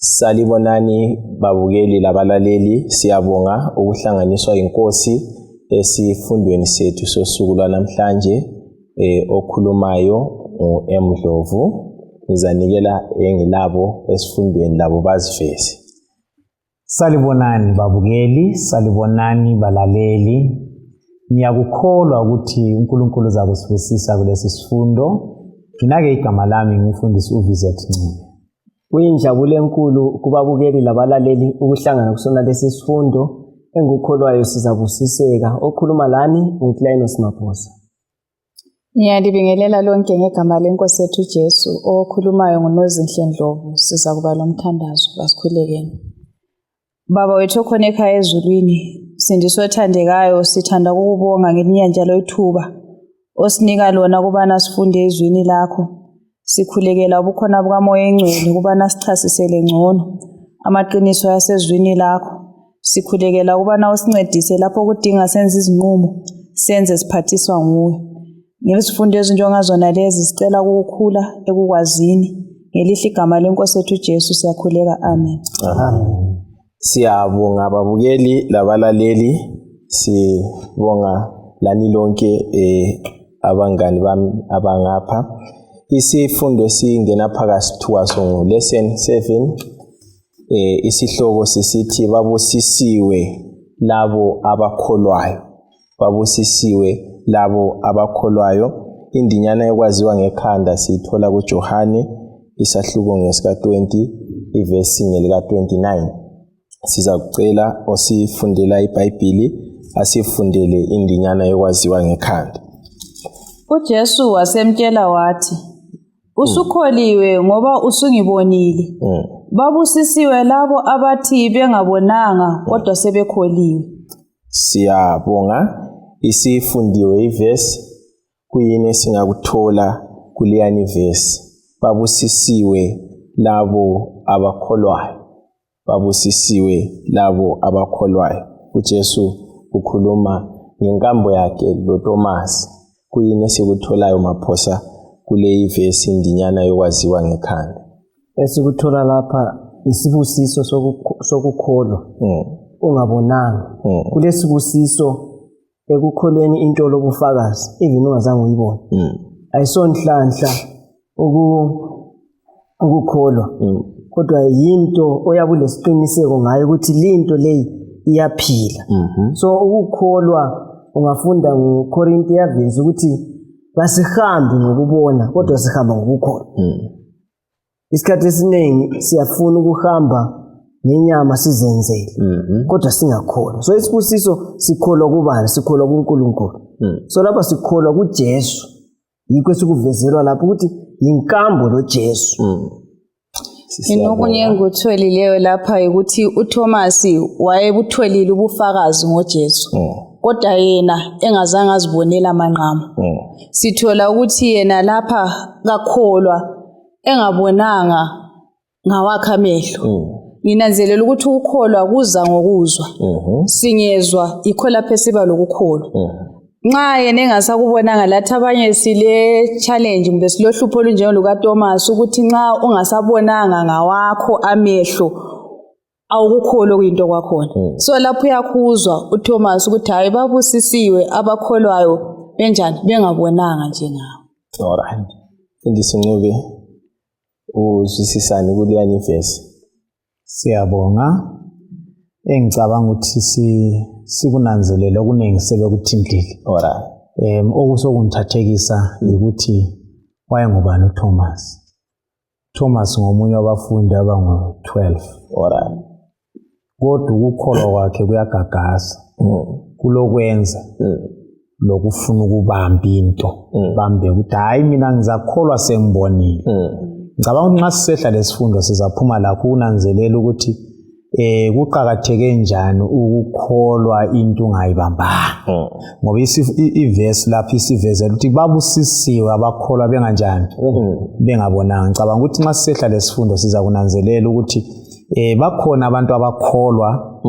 Salibonani babukeli labalaleli, siyabonga ukuhlanganiswa inkosi esifundweni sethu sosuku lwanamhlanje okhulumayo uMdlovu. Ngizanikela engilabo esifundweni labo baziveze. Salibonani babukeli, salibonani balaleli. Ngiyakukholwa ukuthi uNkulunkulu uzakusifundisa kulesi sifundo. Ngina-ke igama lami ngumfundisi uViset Ncube. Kuyinjabulo enkulu kubabukeli labalaleli ukuhlangana kusona lesi sifundo. Engukholwayo sizabusiseka. Okhuluma lani uNklinus Maphosa. Ngiyalibingelela lonke ngegama lenkosi yethu Jesu. Okhulumayo nguNozinhle Ndlovu. Siza kuba lomthandazo, asikhulekeni. Baba wethu okhona ekhaya ezulwini, sindiswe othandekayo, sithanda ukubonga ngelinye njalo ithuba osinika lona kubana sifunde izwini lakho. Sikhulekela ubukhona bukaMoya eNgcwele kubana sichasisele ngcono amaqiniso yasezwini lakho. Sikhulekela kubana usincedise lapho kudinga senze izinqumo, senze siphathiswa nguwe. Ngesifundo ezinjengazona lezi sicela ukukhula ekukwazini. Ngelihle igama lenkosi yethu Jesu siyakhuleka, amen. Amen. Siyabonga babukeli labalaleli, sibonga lani lonke abangani bami abangapha. Isifundo singena phakathi thuwaso lesson 7. Isihloko sisithi babusisiwe labo abakholwayo. Babusisiwe labo abakholwayo. Indinyana ekwaziwa ngekhanda sithola kuJohane isahluko ngesika 20 ivesi ngelika 29. Siza kucela osifundela iBhayibheli asifundele indinyana ekwaziwa ngekhanda. uJesu wasemtshela wathi, usukholiwe ngoba usungibonile. Babusisiwe labo abathi bengabonanga kodwa sebekholiwe. Siyabonga isifundiwe ivesi kuyini esingakuthola kuleyani vesi. Babusisiwe labo abakholwayo. Babusisiwe labo abakholwayo. uJesu ukhuluma ngenkambo yakhe loThomas. Kuyini esikutholayo Maphosa kule ivesi indinyana yokwaziwa ngekhanda? Esikuthola lapha isibusiso sokukholwa. Ungabonanga. Kulesibusiso ekukholweni into lobufakazi even ungazange uyibone. Ayisonhlanhla ukukholwa. Kodwa yinto oyabulesiqiniseko ngayo ukuthi linto leyi iyaphila. So ukukholwa ungafunda ngoKorinte yaveza ukuthi basihambi ngokubona kodwa sihamba ngokukholwa. Isikhathi esiningi siyafuna ukuhamba ngenyama sizenzele kodwa singakholwa. So isibusiso sikholwa kubani? Sikholwa kuNkulunkulu. So lapha sikholwa kuJesu. Yikho esikuvezelwa lapho ukuthi yinkambo loJesu. Inokunye engikutholileyo lapha ukuthi uThomas wayebutholile ubufakazi ngoJesu. Kodwa yena engazange azibonela amanqama. Sithola ukuthi yena lapha kakholwa engabonanga ngawakhe amehlo. Nginanzelela ukuthi ukukholwa kuza ngokuzwa. Singezwa ikho lapho esiba lokukholwa. Nxa yena engasakubonanga lathi abanye sile challenge mbe silohlupho olunjengoka Thomas ukuthi nxa ungasabonanga ngawakho amehlo awukukholwa kuyinto kwakhona. So lapho uyakhuzwa uThomas ukuthi hayi babusisiwe abakholwayo benjani bengabonanga njengawe. Alright. Mfundisi Ncube uzwisisani kuleyani vesi? Siyabonga. Engicabanga ukuthi sikunanzelele okuningi sebekuthintile. Alright. Okusokungithathekisa ukuthi wayengubani uThomas. Thomas ngomunye wabafundi abangu-12. Alright. Kodwa ukukholwa kwakhe kuyagagasa. Kulokwenza lokufuna ukubamba into. Bambe ukuthi hayi mina ngizakholwa sengibonile. Ngicabanga ukuthi nxa sisehla lesifundo sizaphuma lakho ukunanzelela ukuthi kuqakatheke njani ukukholwa into ungayibambanga. Ngoba ivesi lapha isivezela ukuthi babusisiwe abakholwa benganjani bengabonanga. Ngicabanga ukuthi nxa sisehla lesifundo siza kunanzelela ukuthi bakhona abantu abakholwa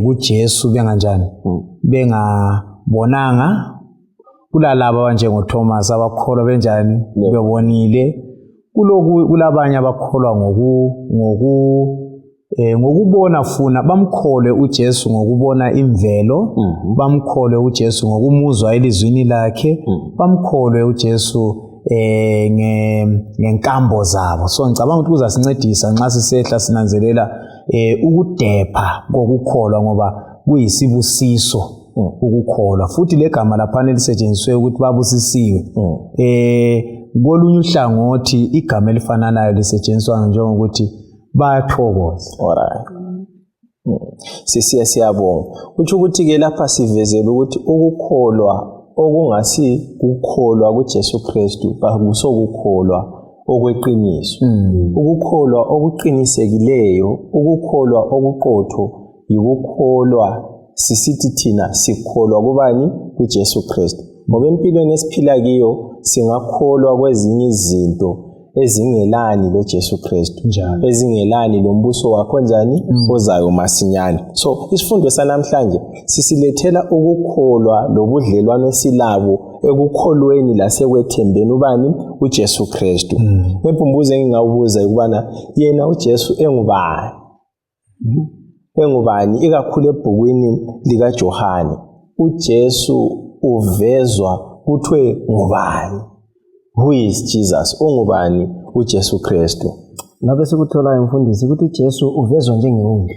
kuJesu benganjani bengabonanga. Kulalabo abanjengoThomas abakholwa benjani bebonile. Kulabanye abakholwa ngokubona funa bamkholwe uJesu ngokubona imvelo, bamkholwe uJesu ngokumuzwa elizwini lakhe, bamkholwe uJesu ngenkambo zabo. So ngicabanga ukuthi kuzasincedisa nxa sisehla sinanzelela ukudepha kokukholwa ngoba kuyisibusiso ukukholwa. Futhi legama laphana lisetshenziswe ukuthi babusisiwe. Kolunye uhlangothi igama elifananayo lisetshenziswa njengokuthi bayathokoza. Alright. Siyabonga. Kuthi ukuthi ke lapha sivezela ukuthi ukukholwa okungasi ukukholwa kuJesu Kristu bakusokukholwa okweqiniso. Ukukholwa okuqinisekileyo, ukukholwa okuqotho yikukholwa sisithi thina sikholwa kubani? kuJesu Kristu. Ngoba empilweni esiphila kiyo singakholwa kwezinye izinto ezingelani loJesu Kristu, ezingelani lombuso wakho njani ozayo masinyane. So isifundo sanamhlanje sisilethela ukukholwa lobudlelwano esilabo ekukholweni lasekwethembeni ubani? uJesu Kristu. Impumbuzo engingawubuza ukubana yena uJesu engubani? Engubani? Ikakhulu ebhukwini likaJohane uJesu uvezwa kuthiwe ngubani? Who is Jesus? Ungubani uJesu Kristu? Ngabe sikuthola imfundisi ukuthi uJesu uvezwa njengewundlu.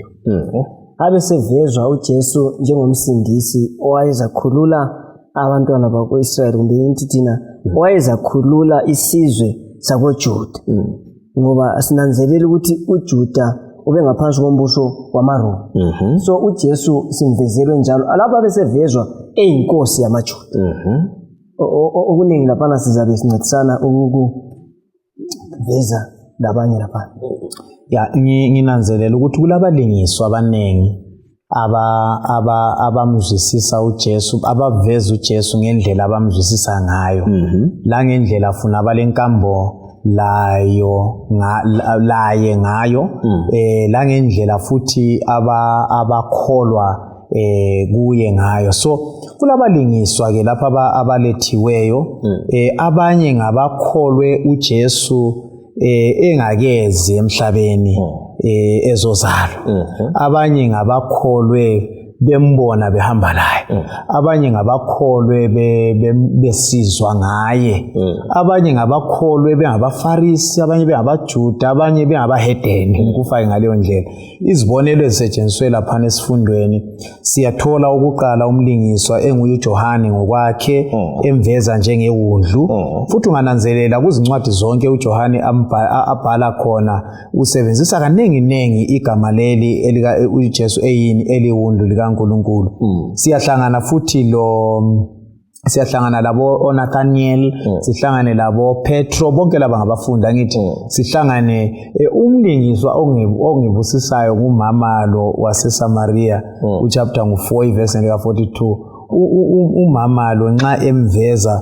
Abe sevezwa uJesu njengomsindisi owayezakhulula abantwana bakwa-Israyeli kumbe intithina owayezakhulula isizwe sakoJuda. Ngoba sinanzelela ukuthi uJuda ube ngaphansi kombuso wamaRoma. So uJesu simvezelwe njalo alapha besevezwa eyinkosi yamaJuda. Okuningi lapha sizabe sincedisana ukuveza labanye lapha. Nginanzelela ukuthi kulabalingiswa abanengi abamzwisisa uJesu, abaveza uJesu ngendlela abamzwisisa ngayo. La ngendlela funa balenkambo laye ngayo, la ngendlela futhi abakholwa kuye ngayo. So kulabalingiswa ke lapha abalethiweyo, abanye ngabakholwe uJesu engakezi emhlabeni ezozalo, abanye ngabakholwe bembona behamba laye, abanye ngabakholwe besizwa ngaye, abanye ngabakholwe bengabafarisi, abanye bengabaJuda, abanye bengabahedeni kufake ngaleyo ndlela. Izibonelo ezisetshenziswe lapha esifundweni siyathola ukuqala umlingiswa enguJohane ngokwakhe emveza njengewundlu. Futhi ungananzelela kuzincwadi zonke uJohane abhala khona usebenzisa kaningi igama leli elika uJesu eyini eliwundlu likaNkulunkulu. Siyahlangana futhi siyahlangana labo Nathaniel, sihlangane labo Petro, bonke laba ngabafundi. Angithi sihlangane umlingiswa ongibusisayo kumama lo waseSamaria uchapter 4 verse 42. Umama lo nxa emveza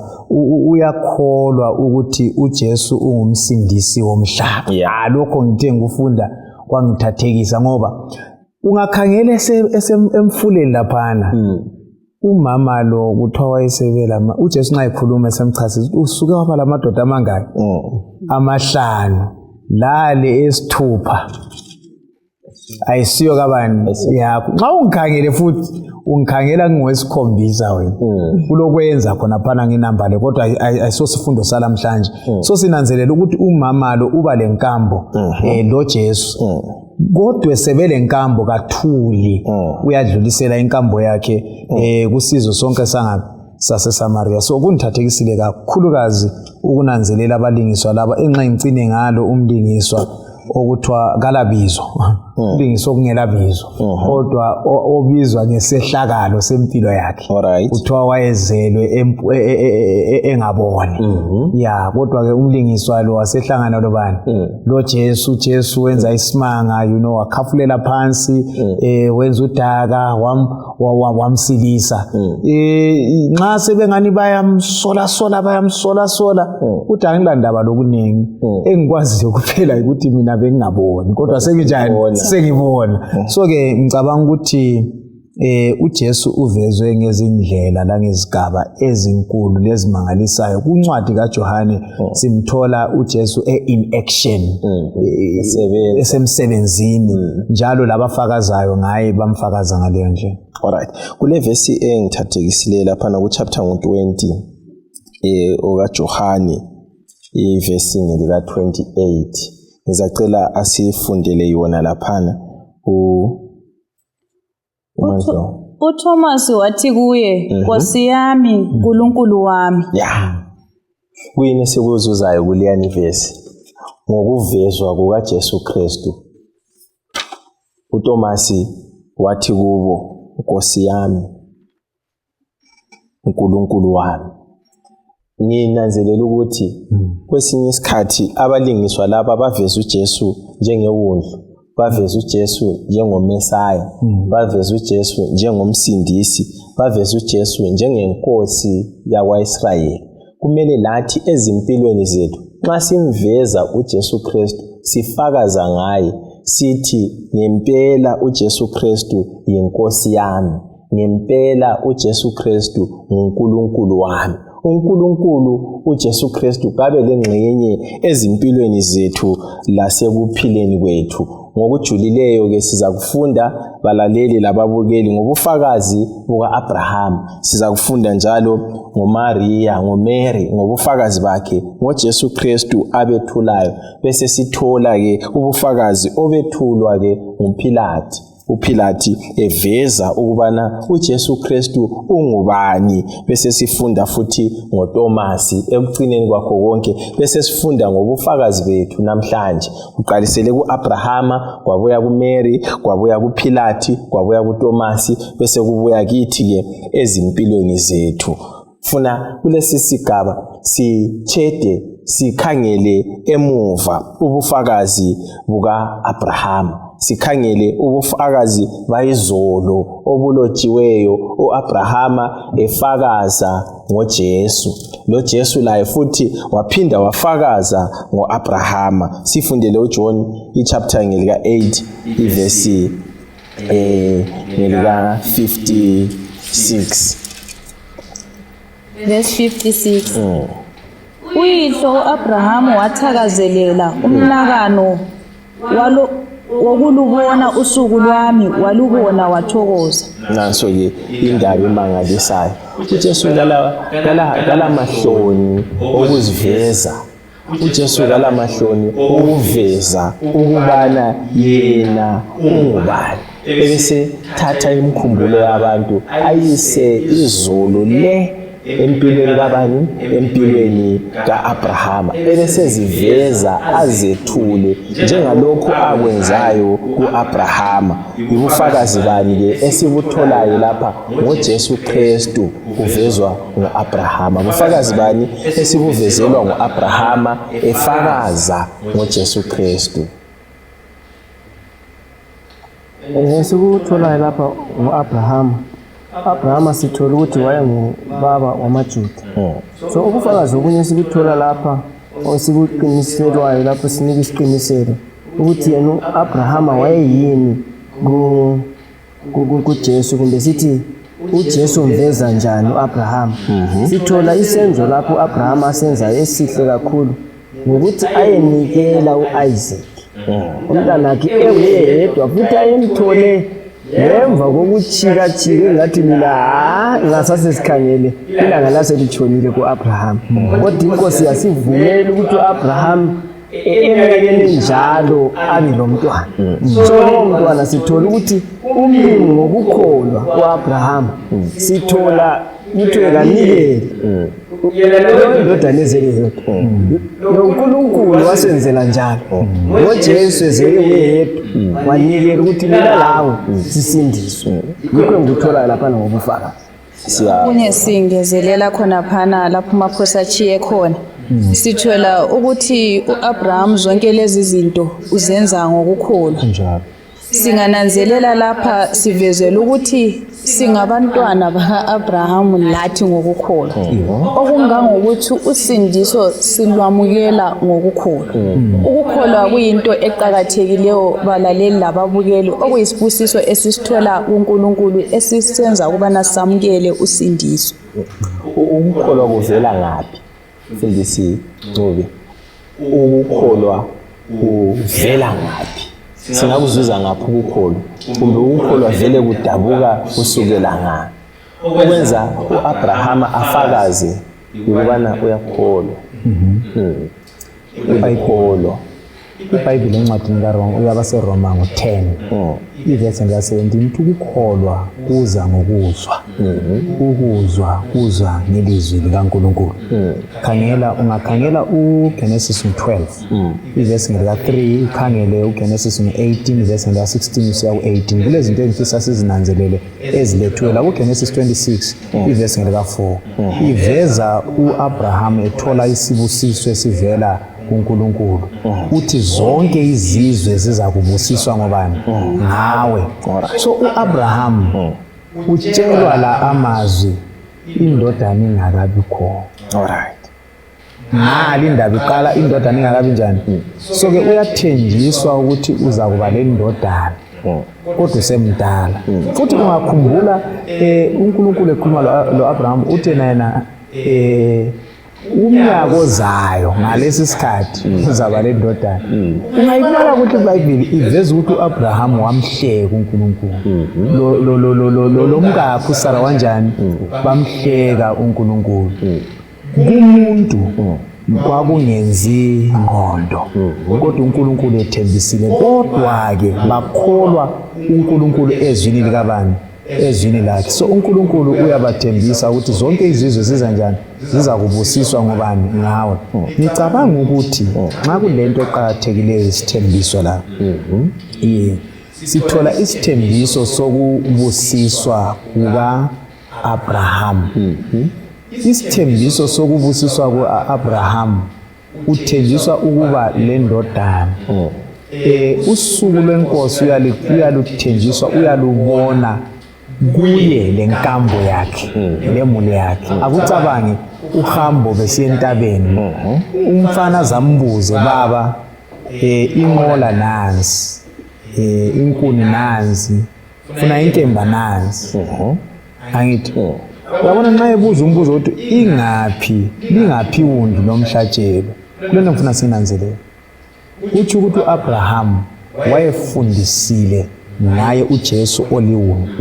uyakholwa ukuthi uJesu ungumsindisi womhlaba. Lokho ngithe ngikufunda kwangithathekisa ngoba ungakhangela emfuleni laphana umama lo kuthiwa wayesebela uJesu nxa ekhuluma esemchasisa usuke waba lamadoda amangaki? 5 lale esithupha ayisiyo kabani yakho. Nxa ungikhangele futhi ungikhangela ngwesikhombisa wena kulokwenza khona phana nginamba le, kodwa ayisosifundo salamhlanje. So sinanzelela ukuthi umama lo uba lenkambo lo Jesu, kodwa sebele nkambo kathuli uyadlulisela inkambo yakhe kusizwe sonke saseSamaria. So kungithathekisile kakhulukazi ukunanzelela abalingiswa laba enxa ngicine ngalo umlingiswa okuthiwa kalabizo, umlingiswa okungelabizo kodwa obizwa ngesehlakalo sempilo yakhe. Kuthiwa wayezelwe engaboni. Kodwa ke umlingiswa lo wasehlangana lobani? Lo Jesu wenza isimanga, wakhafulela phansi, wenza udaka, wamsilisa. Nxa sebengani bayamsola uthi angilandaba lokuningi, engikwaziyo kuphela ukuthi mina bengingaboni kodwa senginjani sengibona. So ke ngicabanga ukuthi uJesu uvezwe ngezindlela langezigaba ezinkulu lezimangalisayo kuncwadi kaJohane. Simthola uJesu in action, esemsebenzini, njalo labafakazayo ngaye bamfakaza ngaleyo ndlela. Alright, kule verse engithathekisile lapha na ku chapter 20 okaJohane, iverse ngelika 28, ngizacela asifundele yona laphana. uThomas wathi kuye, Nkosi yami, Nkulunkulu wami. Kuyini esikuzuzayo kuleyani verse? Ngokuvezwa kukaJesu Kristu. uThomas wathi kubo, Nkosi yami, Nkulunkulu wami. Nginanzelela ukuthi kwesinye isikhathi abalingiswa laba baveza uJesu njengewundlu, baveza uJesu njengomesaya, baveza uJesu njengomsindisi, baveza uJesu njengenkosi yakwaIsrayeli. Kumele lathi ezimpilweni zethu nxa simveza uJesu Kristu sifakaza ngaye, sithi ngempela uJesu Kristu yinkosi yami, ngempela uJesu Kristu nguNkulunkulu wami. uNkulunkulu uJesu Kristu kabe lengxenye ezimpilweni zethu lasekuphileni kwethu. Ngokujulileyo ke siza kufunda balaleli lababukeli ngobufakazi buka-Abraham. Siza kufunda njalo ngoMaria, ngoMary, ngobufakazi bakhe ngoJesu Kristu abethulayo. Bese sithola ke ubufakazi obethulwa ke nguPilate. uPilate eveza ukubana uJesu Kristu ungubani. Bese sifunda futhi ngoThomas ekugcineni kwakho konke. Bese sifunda ngobufakazi bethu namhlanje. Uqalisele kuAbrahama, kwabuya kuMary, kwabuya kuPilate, kwabuya kuThomas, bese kubuya kithi ke ezimpilweni zethu. Funa kulesi sigaba sichede sikhangele emuva ubufakazi buka-Abrahama, sikhangele ubufakazi bayizolo obulotshiweyo uAbrahama efakaza ngoJesu. Lo Jesu laye futhi waphinda wafakaza ngoAbrahama. Sifundele uJohn ichapter ngelika 8 iverse ngelika 56. Verse 56. Uyihlo uAbrahamu wathakazelela umnakano wokulubona usuku lwami, walubona wathokoza. Nanso ke indaba emangalisayo. uJesu kala mahloni okuziveza. uJesu kala mahloni okuveza ukubana yena ungubani. Bese thatha imkhumbulo yabantu ayise izulu le empilweni kabani, empilweni kaAbrahama. Bese ziveza azethule njengalokho akwenzayo kuAbrahama. Ubufakazi bani ke esikutholayo lapha ngoJesu Kristu kuvezwa ngoAbrahama? Ubufakazi bani esikuvezelwa ngoAbrahama efakaza ngoJesu Kristu? Esikutholayo lapha ngoAbrahama, Abrahama sithola ukuthi wayengubaba wamaJuda. So ubufakazi obunye sikuthola lapha osikuqiniselwayo lapho sinika isiqiniselo ukuthi yena uAbrahama wayeyini kuJesu, kumbe sithi uJesu umveza njani uAbrahama. Sithola isenzo lapho uAbrahama asenza esihle kakhulu ngokuthi ayenikela uIsaac umntanakhe eyedwa, futhi ayemthole ngemva kokuchika-chika ngathi mina ngasase sikhangele ilanga laselitshonile ku-Abrahama. Kodwa inkosi yasivumela ukuthi u-Abrahama eminyakeni njalo abe lomntwana. So lowo mntwana sithola ukuthi umlimi ngokukholwa ku-Abrahama sithola ukuthi kanikele indodana ezele noNkulunkulu wasenzela njalo. ngoJesu ezele uyedwa wanikela ukuthi mina lawe sisindiswe. Yikho ngikutholayo lapha ngobufakazi. Kunye singezelela khona phana lapho uMaphosi achiye khona. Sithola ukuthi uAbraham zonke lezi zinto uzenza ngokukholwa. singananzelela lapha sivezela ukuthi singabantwana baka-Abrahamu lathi ngokukholwa. Okungangokuthi usindiso silwamukela ngokukholwa. Ukukholwa kuyinto eqakathekileyo balaleli lababukeli, okuyisibusiso esisithola kuNkulunkulu esisenza ukubana samukele usindiso. Ukukholwa kuvela ngaphi? Mfundisi Ncube, ukukholwa kuvela ngaphi? Singakuzuza ngaphi ukukholwa? Kumbe ukukholwa vele kudabuka kusukela ngaphi? Ukwenza uAbrahama afakaze ukubana uyakholwa. Uyakholwa. iBhayibheli encwadini kaRoma uyabaseRoma ngo-10 ivesi nge-17 ukukholwa kuza ngokuzwa. Ukuzwa ngelizwi likaNkulunkulu. Ungakhangela uGenesis 12 ivesi nge-3, ukhangele uGenesis 18 ivesi nge-16 usiya ku-18. Kulezi zinto engifisa sizinanzelele ezilethwe la kuGenesis 26 ivesi nge-4 iveza uAbraham ethola isibusiso esivela kuNkulunkulu uthi zonke izizwe ziza kubusiswa ngobani? Ngawe. So uAbraham utshelwa la amazwi indodana ingakabi khona. Alright. Ngale indaba iqala indodana ingakabi njani? So ke uyathenjiswa ukuthi uza kuba le ndodana. Kodwa semdala. Futhi ungakhumbula uNkulunkulu ekhuluma lo Abraham uthi yena umnyaka ozayo ngalesi sikhathi uzaba le ndodana. Ungayibona ukuthi iBhayibheli iveza ukuthi uAbraham wamhleka uNkulunkulu. Lo mkakhe uSara kanjani? Bamhleka uNkulunkulu. Kumuntu kwakungenzi ingqondo kodwa uNkulunkulu ethembisile, kodwa ke bakholwa uNkulunkulu ezwini likabani? Ezwini lakhe. So uNkulunkulu uyabathembisa ukuthi zonke izizwe ziza njani? Ziza kubusiswa ngobani? Ngawe. Ngicabanga ukuthi nxa kulento eqhakathekileyo isithembiso la. Sithola isithembiso sokubusiswa kuka-Abraham. Isithembiso sokubusiswa kuka-Abraham uthenjiswa ukuba le ndodana. Usuku lwenkosi uyaluthenjiswa, uyalubona kuye lenkambo yakhe, lemuli yakhe. Akucabange uhambo besiya entabeni. Umfana zambuze, baba, inqola nansi, inkuni nansi, funa inkemba nansi. Angithi uyabona nxa ebuza umbuzo ukuthi lingaphi iwundu lomhlatshelo. Kulento ngifuna sinanzelele. Uthi ukuthi uAbraham wayefundisile ngaye uJesu oliwundu.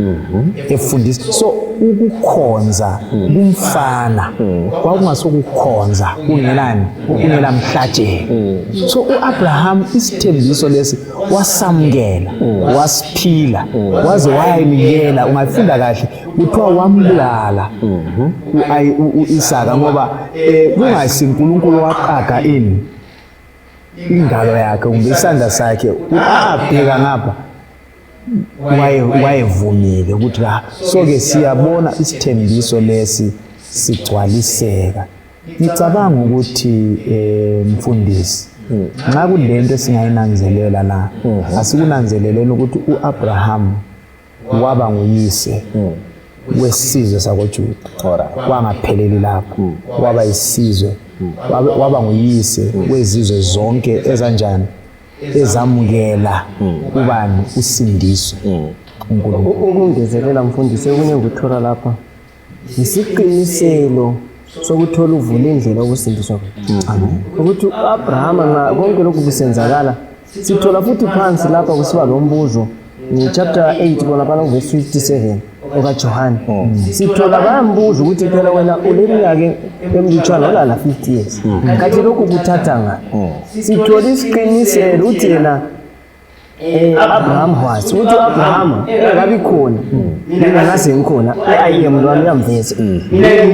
Efundisa. So ukukhonza kumfana kwakungasokukhonza kungelani? Kungela mhlatshelo. So uAbraham isithembiso lesi wasamukela, wasiphila, waze wayinikela. Ungafunda kahle kuthiwa wambulala uIsaka ngoba kungasi uNkulunkulu waqaga ingalo yakhe kumbe isandla sakhe abheka ngapha wayevumile ukuthi so ke siyabona isithembiso lesi sigcwaliseka. Ngicabanga ukuthi mfundisi nxa kulento esingayinanzelela la asikunanzeleleni ukuthi uAbraham waba nguyise wesizwe sakoJuda. Kwangapheleli lapho, waba isizwe, waba nguyise wezizwe zonke ezanjani? Ezamukela ubani? Usindiso uNkulunkulu. Ukungezelela mfundisi okunye nguthola lapha isiqiniselo sokuthola uvula indlela okusindiswa kwethu. Amen. Ukuthi uAbraham konke lokhu kusenzakala sithola futhi phansi lapha kusiba lo mbuzo ni chapter 8 bona phana verse 57 okaJohane. Sithola bayambuza ukuthi phela wena uleminyaka emlutshwana olala 50 years. Kathi lokhu kuthatha ngaphi? Sithola isiqiniselo ukuthi yena Abraham wathi ukuthi uAbraham engabi khona mina ngase ngikhona ayiyemlo wami yamveza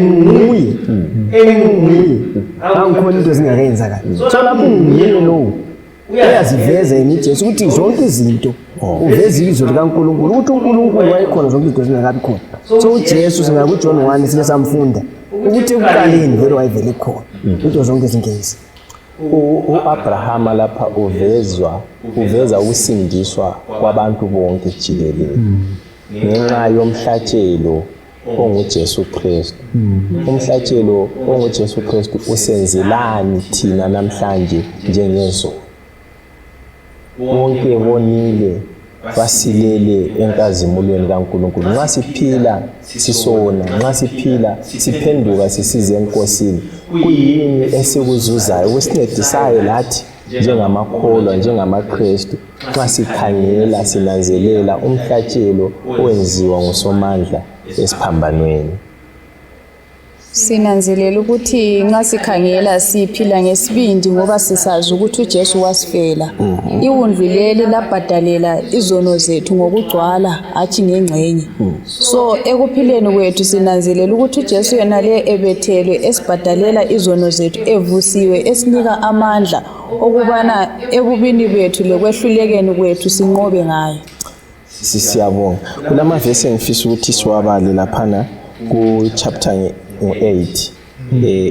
nguye angikhona into zingakenza kahle. So lapho ngiyini lo uyaziveza eNjesu ukuthi zonke izinto uveza izwi likaNkulunkulu ukuthi uNkulunkulu wayekhona zonke izinto zingakabi khona. So uJesu singakuJohn 1 sike samfunda ukuthi ekuqaleni vele wayevele khona into zonke izingezi. u-Abrahama lapha uveza ukusindiswa kwabantu bonke jikelele ngenxa yomhlatshelo onguJesu Kristu. Umhlatshelo onguJesu Kristu usenzelani thina namhlanje njengezolo? Wonke bonile basilele enkazimulweni kaNkulunkulu. Nxa siphila sisona, nxa siphila siphenduka sisize enkosini, kuyini esikuzuzayo okusincedisayo lathi njengamakholwa, njengamaKristu, nxa sikhangela sinanzelela umhlatshelo owenziwa ngusomandla esiphambanweni? Sinanzelela ukuthi nxa sikhangela siphila ngesibindi ngoba sisazi ukuthi uJesu wasifela. Iwundlu leli labhadalela izono zethu ngokugcwala hatshi ngengxenye. So ekuphileni kwethu sinanzelela ukuthi uJesu yena le ebethelwe esibhadalela izono zethu, evusiwe, esinika amandla okubana ebubini bethu lekwehlulekeni kwethu sinqobe ngayo. Siyabonga. Kulamavesi engifisa ukuthi siwabale laphana ku chapter 8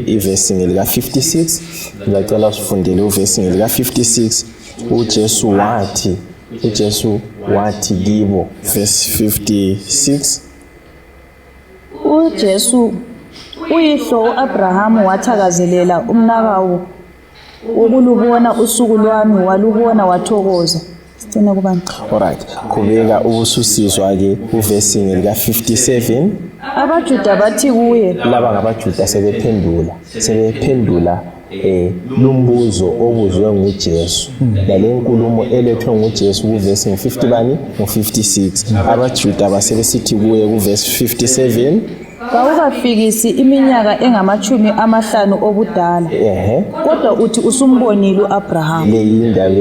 ivesi ngelika 56. Ngicela usifundele uvesi ngelika 56. uJesu wathi kibo, verse 56. uJesu uyihlo uAbrahamu wathakazelela umnakawo ukulubona usuku lwami, walubona wathokoza. Sicina kubani? Alright, kubeka ubususizwa ke uvesi ngelika 57. AbaJuda bathi kuye, laba ngabaJuda sebephendula lumbuzo obuzwe nguJesu, lale nkulumo elethwe nguJesu kuvesi 50 bani ngo56. AbaJuda basebesithi kuye kuvesi 57, kawukafikisi iminyaka engama50 obudala, kodwa uthi usumbonile uAbraham. le yindaba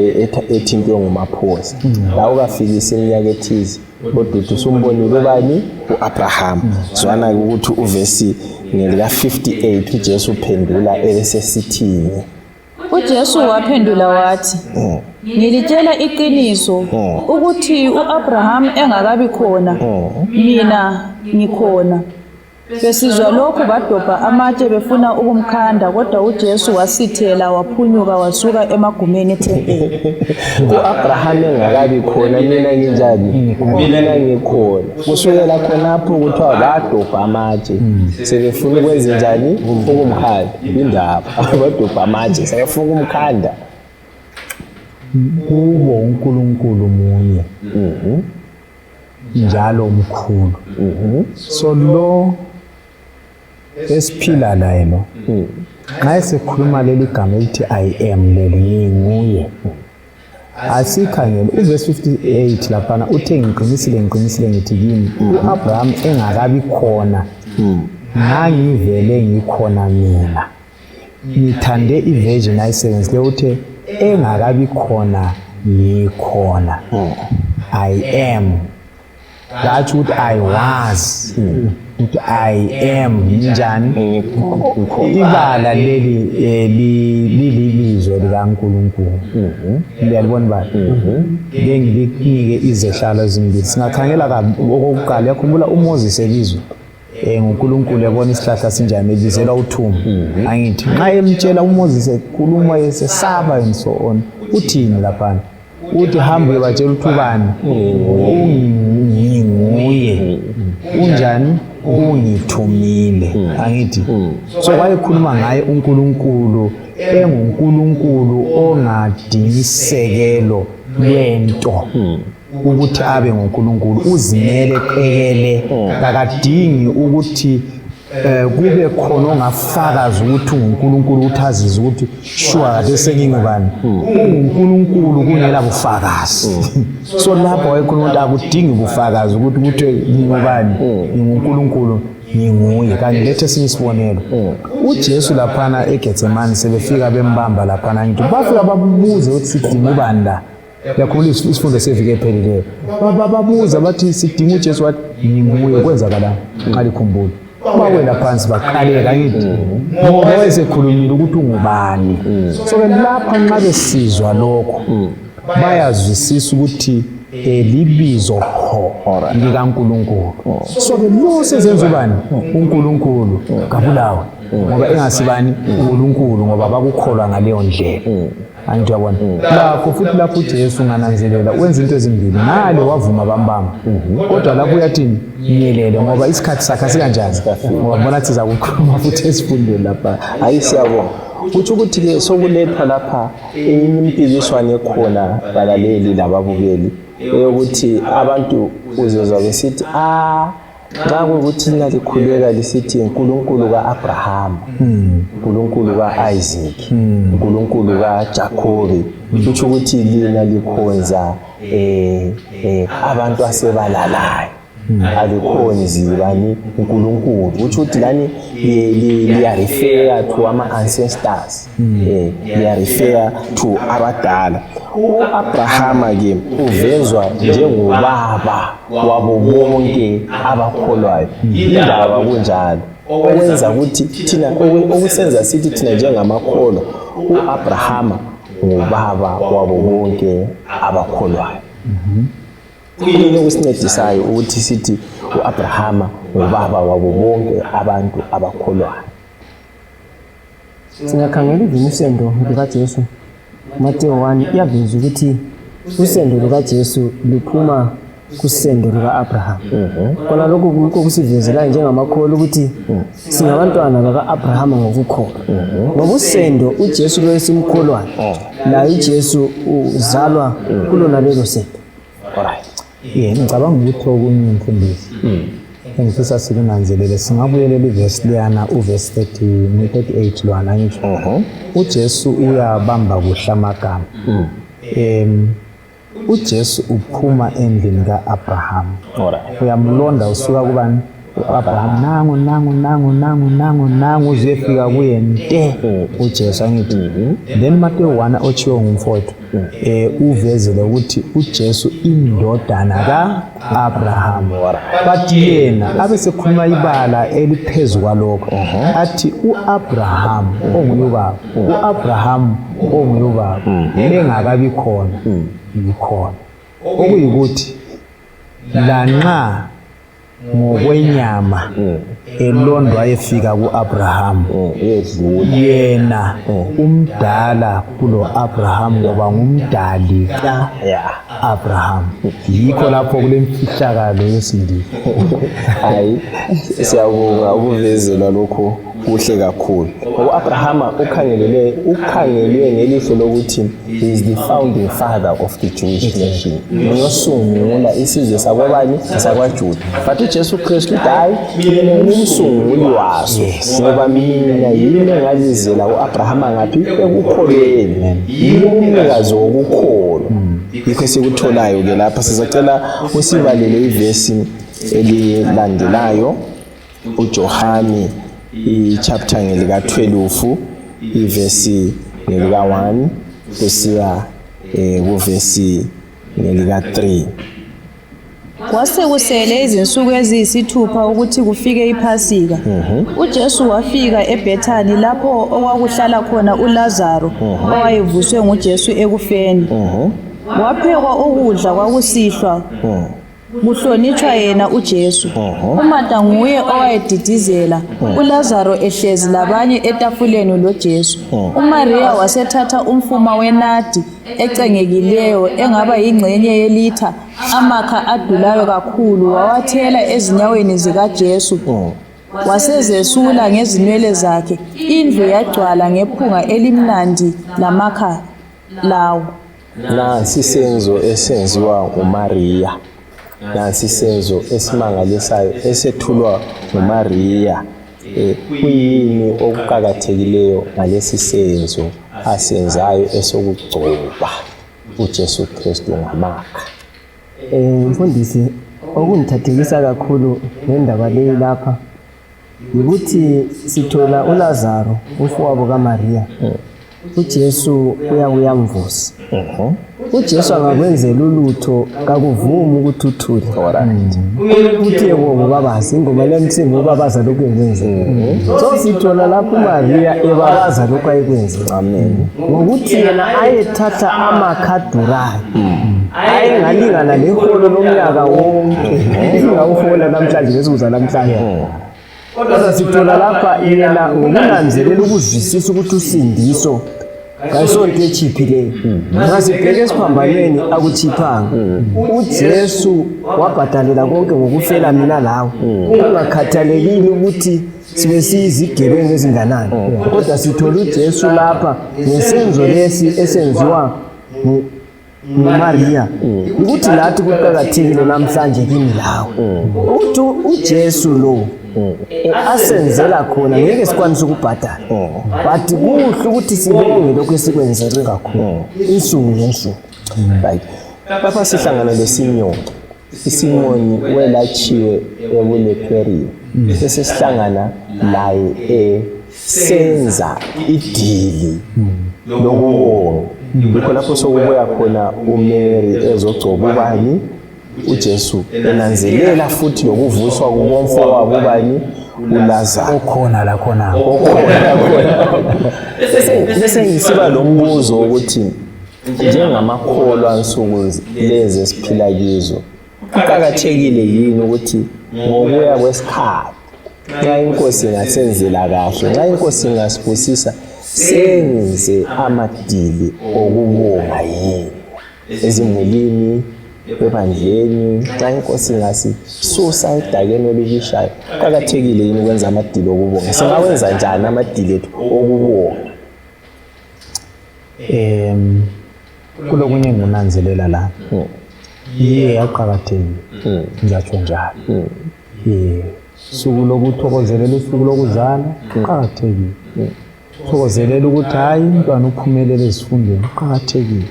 ethintwe ngumaphosa. Kawukafikisi iminyaka ethize, kodwa uthi usumbonile bani uAbraham. Zwana ukuthi uvesi ngelika 58 uJesu uphendula ebesesithini. uJesu waphendula wathi, ngilitshela iqiniso ukuthi uAbraham engakabi khona, mina ngikhona. Besizwa lokhu badobha amatshe befuna ukumkhanda, kodwa uJesu wasithela waphunyuka wasuka emagumeni ethempeli. uAbraham engakabi khona, mina nginjani? Mina ngikhona. Kusukela khonapho kuthiwa badobha amatshe sebefuna ukwenza njani? Ukumkhanda. Indaba badobha amatshe sebefuna ukumkhanda. Kubo uNkulunkulu munye njalo omkhulu. So lo esiphila naye lo, nxa esikhuluma leli gama elithi I am, leli nguye, asikhangele uverse 58 laphana uthe ngiqinisile ngithi kini uAbraham engakabi khona ngangivele ngikhona mina. Ngithande iversion ayisebenzile uthe engakabi khona ngikhona. I am, that's what I was, I am njani. Ibala leli lilibizo likaNkulunkulu. Liyalibona bani? Ngikunike izehlalo ezimbili. Singakhangela okokuqala, yakhumbula uMoses ebizwa nguNkulunkulu, yabona isihlahla sinjani ebizelwa uthumba. Angithi nxa emtshela uMoses ekhuluma yesesaba and so on, uthini laphana? Uthi hamba uyebatshela uthubani, unginguye, unjani, ungithumile. Angithi so wayekhuluma ngaye uNkulunkulu enguNkulunkulu ongadingisekelo lwento ukuthi abe nguNkulunkulu, uzimele qekele, kakadingi ukuthi kube khona ongafakaza ukuthi uNkulunkulu, uthaziza ukuthi sure kade sengingubani. uNkulunkulu kungela bufakazi. So lapho wayekhuluma ukuthi akudingi bufakazi ukuthi ngingubani, nguNkulunkulu, nginguye. Kanti lethe siyisibonelo uJesu laphana eGetsemane sebefika bembamba laphana, ngithi bafika babuze ukuthi sidinga ubani la. Yakhumbula isifundo sevike ephelileyo, babuza bathi sidinga uJesu, wathi nginguye. Kwenzakala nxa likhumbula bawela phansi bakhaleka, ngithi ngoba wayesekhulumile ukuthi ungubani. So lapha nxa besizwa lokho bayazwisisa ukuthi libizo likaNkulunkulu. So lo sezenza ubani? uNkulunkulu kabulawe. ngoba engasibani uNkulunkulu ngoba bakukholwa ngaleyo ndlela. Angithi uyabona lapho futhi lapho uJesu ungananzelela wenza into ezimbili ngale wavuma bambamba kodwa lapho uyathini nyelele ngoba isikhathi sakhe asikanjani ngoba bona siza ukukhuluma futhi esifundweni lapha. Hayi siyabonga. Kuthi ukuthi ke sokulethwa lapha impikiswano ekhona balaleli lababukeli ukuthi abantu uzozwa besithi xa kukuthi thina likhuleka lisithi uNkulunkulu kaAbraham, uNkulunkulu kaIsaac, uNkulunkulu kaJakobe, kusho ukuthi lina likhonza abantu asebalalayo. Alikhonzi bani uNkulunkulu. Kusho ukuthi lani liya refer to ama ancestors. Liya refer to abadala. uAbraham ke uvezwa njengobaba wabo bonke abakholwayo. Indaba kunjalo. Okwenza ukuthi thina okusenza sithi thina njengamakholwa uAbraham ngubaba wabo bonke abakholwayo. Kuyini okusincedisayo ukuthi sithi uAbraham ngubaba wabo bonke abantu abakholwayo? Singakhangela izimisendo likaJesu. Matthew 1 iyaveza ukuthi usendo lukaJesu luphuma kusendo lukaAbraham. Kona lokho kuloko kusivezela njengamakholwa ukuthi singabantwana bakaAbraham ngokukholwa. Ngoba usendo uJesu lo esimkholwayo naye uJesu uzalwa kulona lelo sendo. Alright. Ngicabanga ukuthi okunye umfundisi engifisa sikunanzelele singabuyelela iverse liyana uverse 38 lwana ngisho uJesu uyabamba kuhla amagama. uJesu uphuma endlini kaAbraham. Uyamlonda usuka kubani uAbraham nangu uzefika kuye nte uJesu angithi. Then Matthew 1 ochiwo ngumfowethu uvezele ukuthi uJesu indodana kaAbraham. Bathi yena abesekhuluma ibala eliphezulu kwalokho athi uAbraham onguye ubaba, uAbraham onguye ubaba engakabi khona yikhona. Okuyikuthi lanxa ngokwenyama elondwa efika kuAbraham yena umdala kulo Abraham ngoba ngumdali kaAbraham. Yikho lapho kulemfihlakalo yesindisi. Hayi siyabonga ukuvezela lokho kuhle kakhulu. Ngoba uAbraham ukhangelwe ngelihlo lokuthi he is the founding father of the Jewish nation. Uyosungula isizwe sakwabani sakwaJuda. But uJesu Kristu hayi ngumsunguli waso. Ngoba mina yini engazizela uAbraham ngaphi ekukholweni. Yini umnikazi wokukholwa. Yikho sikutholayo ke lapha sizacela usibalele ivesi elilandelayo uJohane chapter ngelika 12 ivesi ngelika 1 kusiya kuvesi ngelika 3. Kwase kusele izinsuku eziyisithupha ukuthi kufike iPhasika. uJesu wafika eBethani lapho okwakuhlala khona uLazaro owayevuswe nguJesu ekufeni. Waphekwa ukudla kwakusihlwa kuhlonitshwa yena uJesu. uMarta nguye owayedidizela, uLazaro ehlezi labanye etafuleni loJesu. uMaria wasethatha umfuma wenadi ecengekileyo engaba yingxenye yelitha amakha adulayo kakhulu wawathela ezinyaweni zikaJesu. Wasezesula ngezinwele zakhe. Indlu yagcwala ngephunga elimnandi lamakha lawo. Nansi isenzo esenziwa nguMaria. Nansi isenzo esimangalisayo esethulwa nguMaria. Kuyini okuqhakathekileyo ngalesi senzo asenzayo esokugcoba uJesu Kristu ngamakha? Mfundisi, okungithathekisa kakhulu ngendaba leyi lapha ukuthi sithola uLazaro umfowabo kaMaria. uJesu uyamvusa. uJesu angakwenzela ulutho kakuvumi ukuthi uthule. Uthi yebo babazi ingoma lemtsimbi ubabaza lokho ekwenza. So sithola lapho uMaria ebabaza lokho ayekwenza. Amen. Ngokuthi yena ayethatha amakhadurayo ayengalingana neholo lomnyaka wonke. Singawufola namhlanje besibuza namhlanje. kodwa sithola lapha yena ngokunanzelela ukuzwisisa ukuthi usindiso kayisonto echiphileyo. Nxa sibheke esiphambanweni akuchiphanga. uJesu wabhadalela konke ngokufela mina lawe, kungakhathalekile ukuthi sibe siyizigebengu ezinganani. Kodwa sithola uJesu lapha ngesenzo lesi esenziwa nguMaria, ukuthi lathi kuqakathekile namhlanje kimi lawe ukuthi uJesu lo asenzela khona ngeke sikwanise ukubhadala, but kuhle ukuthi sibonge lokho esikwenzele kakhulu insuku ngensuku. Right. Lapha sihlangana leSimoni. iSimoni welachiwe ebulepheriyo. Bese sihlangana laye senza idili lokubonga. Yikho lapho sokubuya khona uMary ezogcoba ubani uJesu, enanzelela futhi lokuvuswa kubomfowabo ubani uLazaro okhona la khona. Bese ngisiba lo mbuzo ukuthi njengamakholwa ansuku lezi esiphila kizo, kuqakathekile yini ukuthi ngokuya kwesikhathi nxa inkosi ingasenzela kahle, nxa inkosi ingasibusisa, senze amadili okubonga yini ezimulini, ebandleni, nxa inkosi ingasisusa edakeni olubishayo, kuqakathekile yini ukwenza amadili okubonga? Singawenza njani amadili ethu okubonga? Kulokunye nginanzelela la. Yaqakathekile. Ngiyatsho njalo. Suku lokuthokozelela usuku lokuzala kuqakathekile. Thokozelela ukuthi hayi umntwana uphumelele ezifundweni kuqakathekile.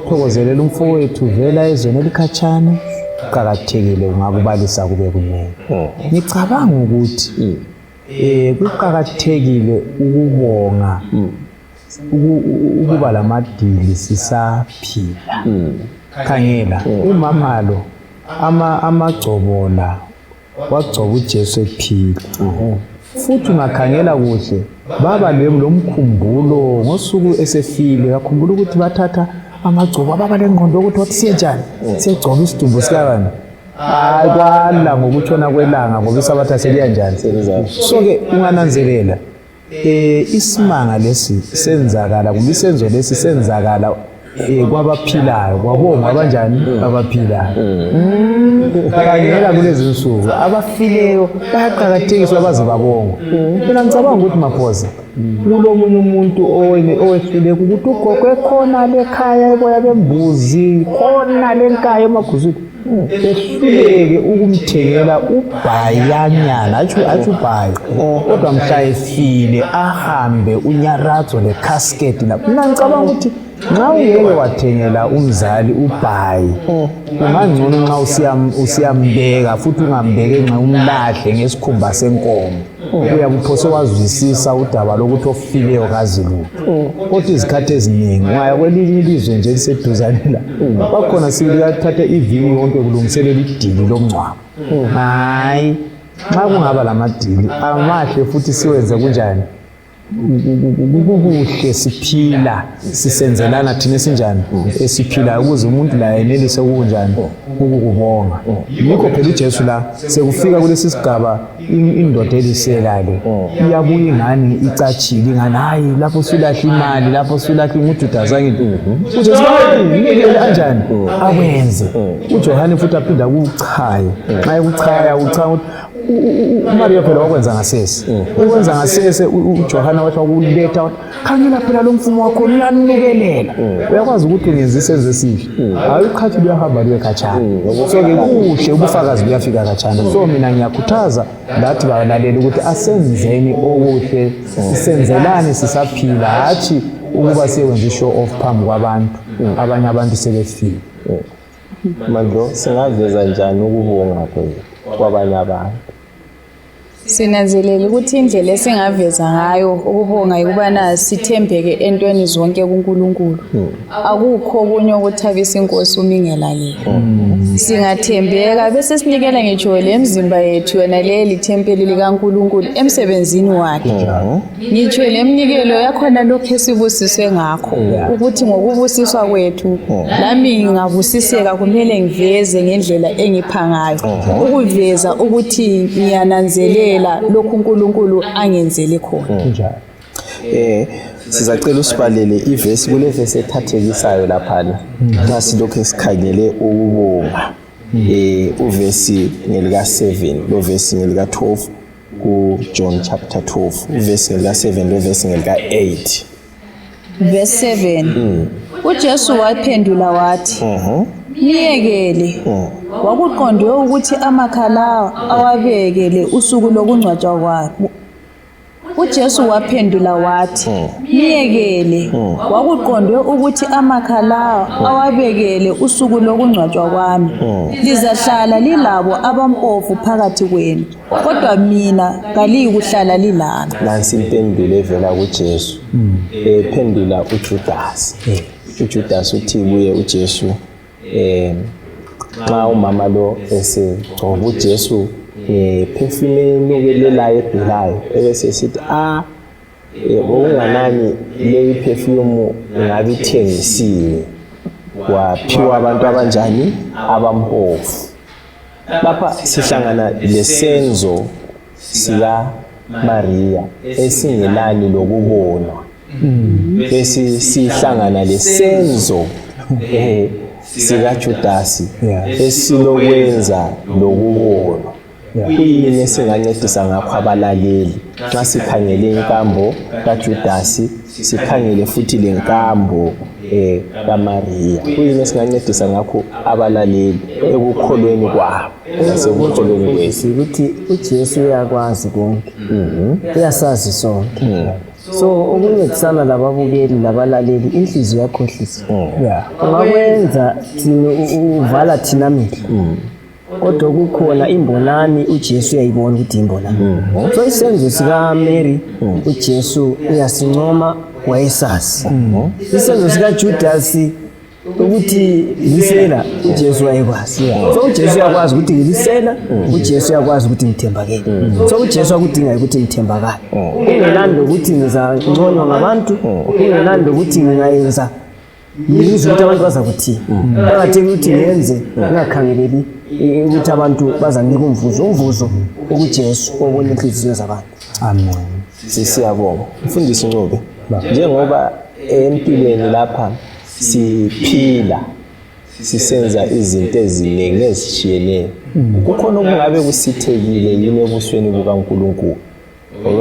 Thokozelela umfowethu vela ezweni elikhatshana kuqakathekile, ungakubalisa kube kunene. Ngicabanga ukuthi kuqakathekile ukubonga ukuba lamadili sisaphila. Khangela umama lo amagcobola wagcoba uJesu ephila. Futhi ungakhangela kuhle baba lomkhumbulo ngosuku esefile, yakhumbula ukuthi bathatha amagcobo baba lengqondo ukuthi wathi siyenjani, siyegcoba isidumbu sikabani. Hayi kwala ngokutshona kwelanga ngoba isabatha seliyanjani. So ke ungananzelela isimanga lesi senzakala, kumbe isenzo lesi senzakala kwabaphilayo, kwabonga abanjani abaphilayo. Khangela kulezi insuku abafileyo bayaqakathekiswa baze babonga. Mina ngicabanga ukuthi maphoza kulomunye umuntu owehluleka ukuthi ugogo ekhona lekhaya eboya bembuzi khona lenkaya emaguzini, ehluleke ukumthengela ubhayanyana, athi ubhayi, kodwa mhla efile ahambe unyaradzo le-casket lapho. Mina ngicabanga ukuthi nxa ungeke wathengela umzali ubhayi, ungangcono nxa usiyambeka, futhi ungambeke nxa umlahle ngesikhumba senkomo. Uyakuphose wazwisisa udaba lokuthi ofileyo kazi lutho. Kodwa izikhathi eziningi ungaya kwelinye ilizwe nje eliseduzane la, bakhona sikathatha iviki yonke kulungiselela idili lomngcwabo. Hayi, nxa kungaba lamadili amahle futhi siwenze kunjani, kukuhle siphila sisenzelana thina sinjani esiphila, ukuze umuntu la enelise ukunjani ukukubonga. Yikho phela uJesu la sekufika kulesi sigaba indoda eliselale iyabuya ingani icatshile, ingani hayi lapho sulahla imali, lapho sulahla umududa zangithi uJesu ngeke kanjani akwenze. uJohane futhi aphinda ukuchaye, nxa ekuchaya ucha uMaria phela wakwenza ngasese, ukwenza ngasese uJohane wathi ukuletha, khangela phela lo mfumo wakho uyanukelela. Uyakwazi ukuthi ungenza isenzo esihle, hayi ukhathi luyahamba luyekhatshana. So ke kuhle ubufakazi buyafika katshana. So mina ngiyakhuthaza ngathi balalele ukuthi asenzeni okuhle, sisenzelane sisaphila, hathi ukuba siyenza ishow off phambi kwabantu, abanye abantu sebefile. Manje singaveza njani ukubonga kwabanye abantu? Sinanzelela ukuthi indlela esingaveza ngayo ukubonga yikubana sithembeke entweni zonke kuNkulunkulu. Akukho okunye ukuthabisa inkosi umingelalele. Singathembeka bese sinikela ngitsho lemzimba yethu yona leli tempeli likaNkulunkulu emsebenzini wakhe. Ngitsho lemnikelo yakhona lokho esibusiswe ngakho, ukuthi ngokubusiswa kwethu nami ngingabusiseka kumele ngiveze ngendlela engipha ngayo, ukuveza ukuthi ngiyananzelela ngempela lokhu uNkulunkulu angenzele khona. Njalo. Sizacela usibalele ivesi kule vesi ethathekisayo laphana. Nxa silokhu sikhangele ukubonga. Uvesi ngelika 7, lo vesi ngelika 12 ku John chapter 12, uvesi ngelika 7 lo vesi ngelika 8. Verse 7. uJesu waphendula wathi, "Niyekele. Wakuqondwe ukuthi amakhala awabekele usuku lokungcwatshwa kwabo." uJesu waphendula wathi, "Niyekele. Wakuqondwe ukuthi amakhala awabekele usuku lokungcwatshwa kwami. Lizahlala lilabo abampofu phakathi kwenu, kodwa mina kaliyikuhlala lilami." Nansi impendulo evela kuJesu. Ephendula uJudas. uJudas uthi kuye uJesu nxa umama lo esegcoba uJesu perfume enukelelayo ebhelayo ebese sithi okunganani le perfume ngabe ithengisiwe waphiwa abantu abanjani abampofu. Lapha sihlangana lesenzo sika Maria esingelani lokubona. Bese sihlangana lesenzo sika Judas esilokwenza lokubona. Kuyini esingancedisa ngakho abalaleli nxa sikhangele inkambo kaJudas, sikhangele futhi lenkambo kaMaria? Kuyini esingancedisa ngakho abalaleli ekukholweni kwabo nasekukholweni kwethu? Ukuthi uJesu uyakwazi konke, uyasazi sonke. So ukuncedisana lababukeli labalaleli inhliziyo yakhohlisa. Ungakwenza thina uvala thina amehlo, kodwa kukhona imbonani uJesu uyayibona ukuthi imbonani. So isenzo sika Mary uJesu uyasincoma wayesazi. Isenzo sika Judas ukuthi lisela uJesu wayekwazi. So uJesu uyakwazi ukuthi ngilisela, uJesu uyakwazi ukuthi ngithembakele. So uJesu akudinga ukuthi ngithembakale. Kungenando ukuthi ngizanconywa ngabantu, kungenando ukuthi ngingayenza yizwe ukuthi abantu baza kuthini. Angathi ukuthi ngenze ngakhangeleli ukuthi abantu bazanika umvuzo ukuJesu obona inhliziyo zabantu. Amen. Siyabonga mfundisi Ncube, njengoba empilweni lapha siphila sisenza izinto eziningi ezishiyeneyo, kukhona okungabe kusithekile yini ebusweni bukaNkulunkulu.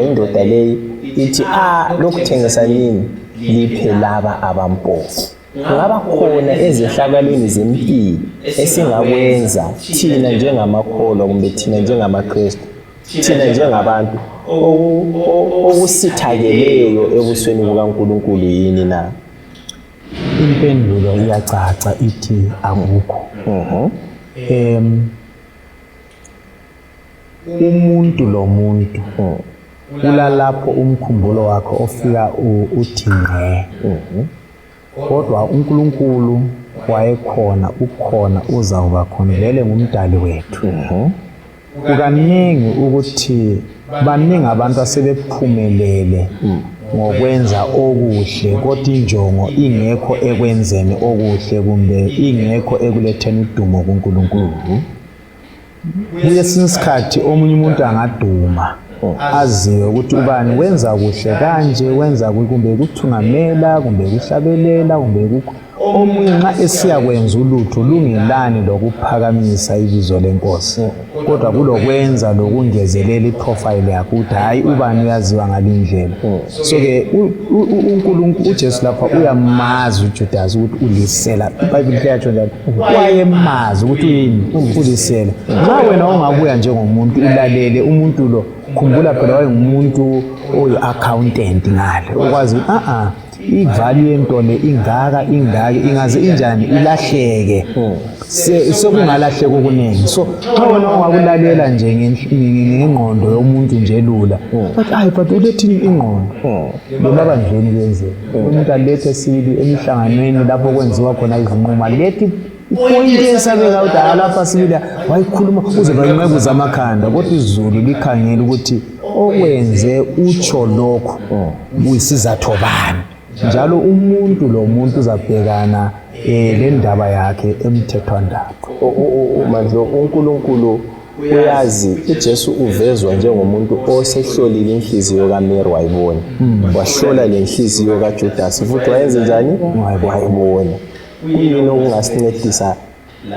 Indoda leyi ithi lokuthengisa nini liphe laba abampofu. Kungaba khona ezehlakalweni zempilo esingakwenza thina njengamakholwa kumbe thina njengamaKristu, thina njengabantu okusithakeleyo ebusweni bukaNkulunkulu yini na? Impendulo iyacaca ithi akukho. Umuntu lo muntu ulalapho umkhumbulo wakho ofika uthi ngqe. Kodwa uNkulunkulu wayekhona, ukhona, uzawuba khona, vele ngumdali wethu. Kukaningi ukuthi baningi abantu asebephumelele ngokwenza okuhle, kodwa injongo ingekho ekwenzeni okuhle kumbe ingekho ekuletheni udumo kuNkulunkulu. Kulesinye isikhathi omunye umuntu angaduma aziwe ukuthi ubani wenza kuhle kanje, wenza kumbe ukuthungamela kumbe ukuhlabelela kumbe omunye nxa esiyakwenza ulutho lungelani lokuphakamisa ibizo lenkosi, kodwa kulokwenza lokungezelela iprofile yakho ukuthi hayi ubani uyaziwa ngalindlela. So ke uNkulunkulu uJesu lapha uyamazi uJudas ukuthi ulisela. iBhayibheli liyatsho njalo, wayemazi ukuthi yini ulisela. Nxa wena ungabuya njengomuntu ulalele umuntu lo, khumbula phela wayengumuntu oyi-accountant ngale, ukwazi ivalue yento le ingaka ingaze injani ilahleke, sekungalahleka okuningi. So nxa wena ungakulalela nje ngengqondo yomuntu nje lula, but ulethini ingqondo lemabandleni kwenzeka umuntu alethe sibili emihlanganweni lapho kwenziwa khona izinqumo, lethi point esabeka ukuthi lapha sibili wayikhuluma uze banqekuza amakhanda, kodwa izulu likhangela ukuthi okwenze utsho lokho kuyisizathu bani. Njalo umuntu lo muntu uzabhekana le ndaba yakhe emthethwandaba. Manje uNkulunkulu uyazi uJesu uvezwa njengomuntu osehlolile inhliziyo kaMary wayibona, wahlola le nhliziyo kaJudas futhi wayenza njani, wayibona. Kuyini okungasincedisa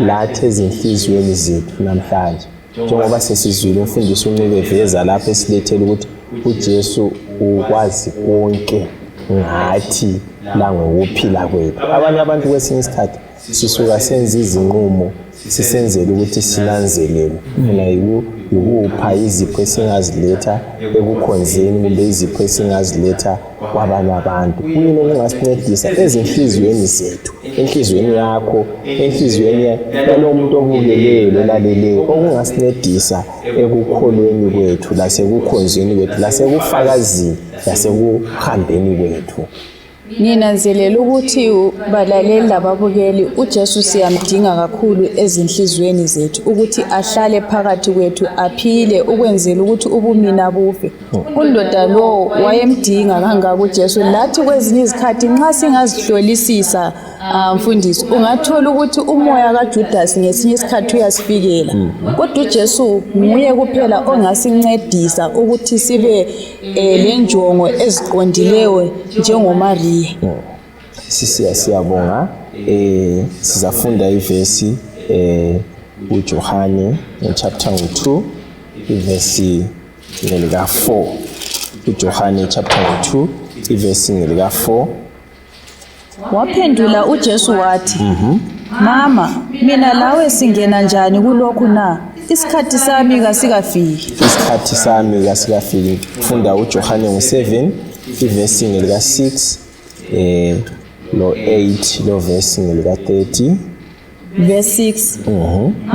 lathi ezinhliziyweni zethu namhlanje, njengoba sesizwile umfundisi uNcube eveza lapha esilethele ukuthi uJesu ukwazi konke ngathi la ngokuphila kwethu. Abanye abantu kwesinye isikhathi sisuka senza izinqumo sisenzele ukuthi sinanzelele funa yikupha izipho esingaziletha ekukhonzeni kumbe izipho esingaziletha kwabanye abantu. Kuyini okungasincedisa ezinhliziyweni zethu, enhliziyweni yakho, enhliziyweni yalomuntu obukeleyo laleleyo, okungasincedisa ekukholweni kwethu lasekukhonzeni kwethu lasekufakazini lasekuhambeni kwethu. Nginanzelela ukuthi balaleli lababukeli uJesu siyamdinga kakhulu ezinhliziyweni zethu ukuthi ahlale phakathi kwethu aphile ukwenzela ukuthi ubumina bufe. Undoda lo wayemdinga kangaka uJesu lathi kwezinye izikhathi nxa singazihlolisisa mfundisi ungathola ukuthi umoya kaJudas ngesinye isikhathi uyasifikela, kodwa uJesu nguye kuphela ongasincedisa ukuthi sibe lenjongo eziqondileyo njengoMaria. Siyabonga. Sizafunda ivesi uJohane chapter 2 ivesi ngelika 4. uJohane chapter 2 ivesi ngelika 4. Waphendula uJesu wathi, Mama, mina lawe singena njani kulokhu na? Isikhathi sami kasikafiki. Isikhathi sami kasikafiki. Funda uJohane 7 ivesi ngelika 6 lo 8 lo vesi ngelika 30. Verse 6.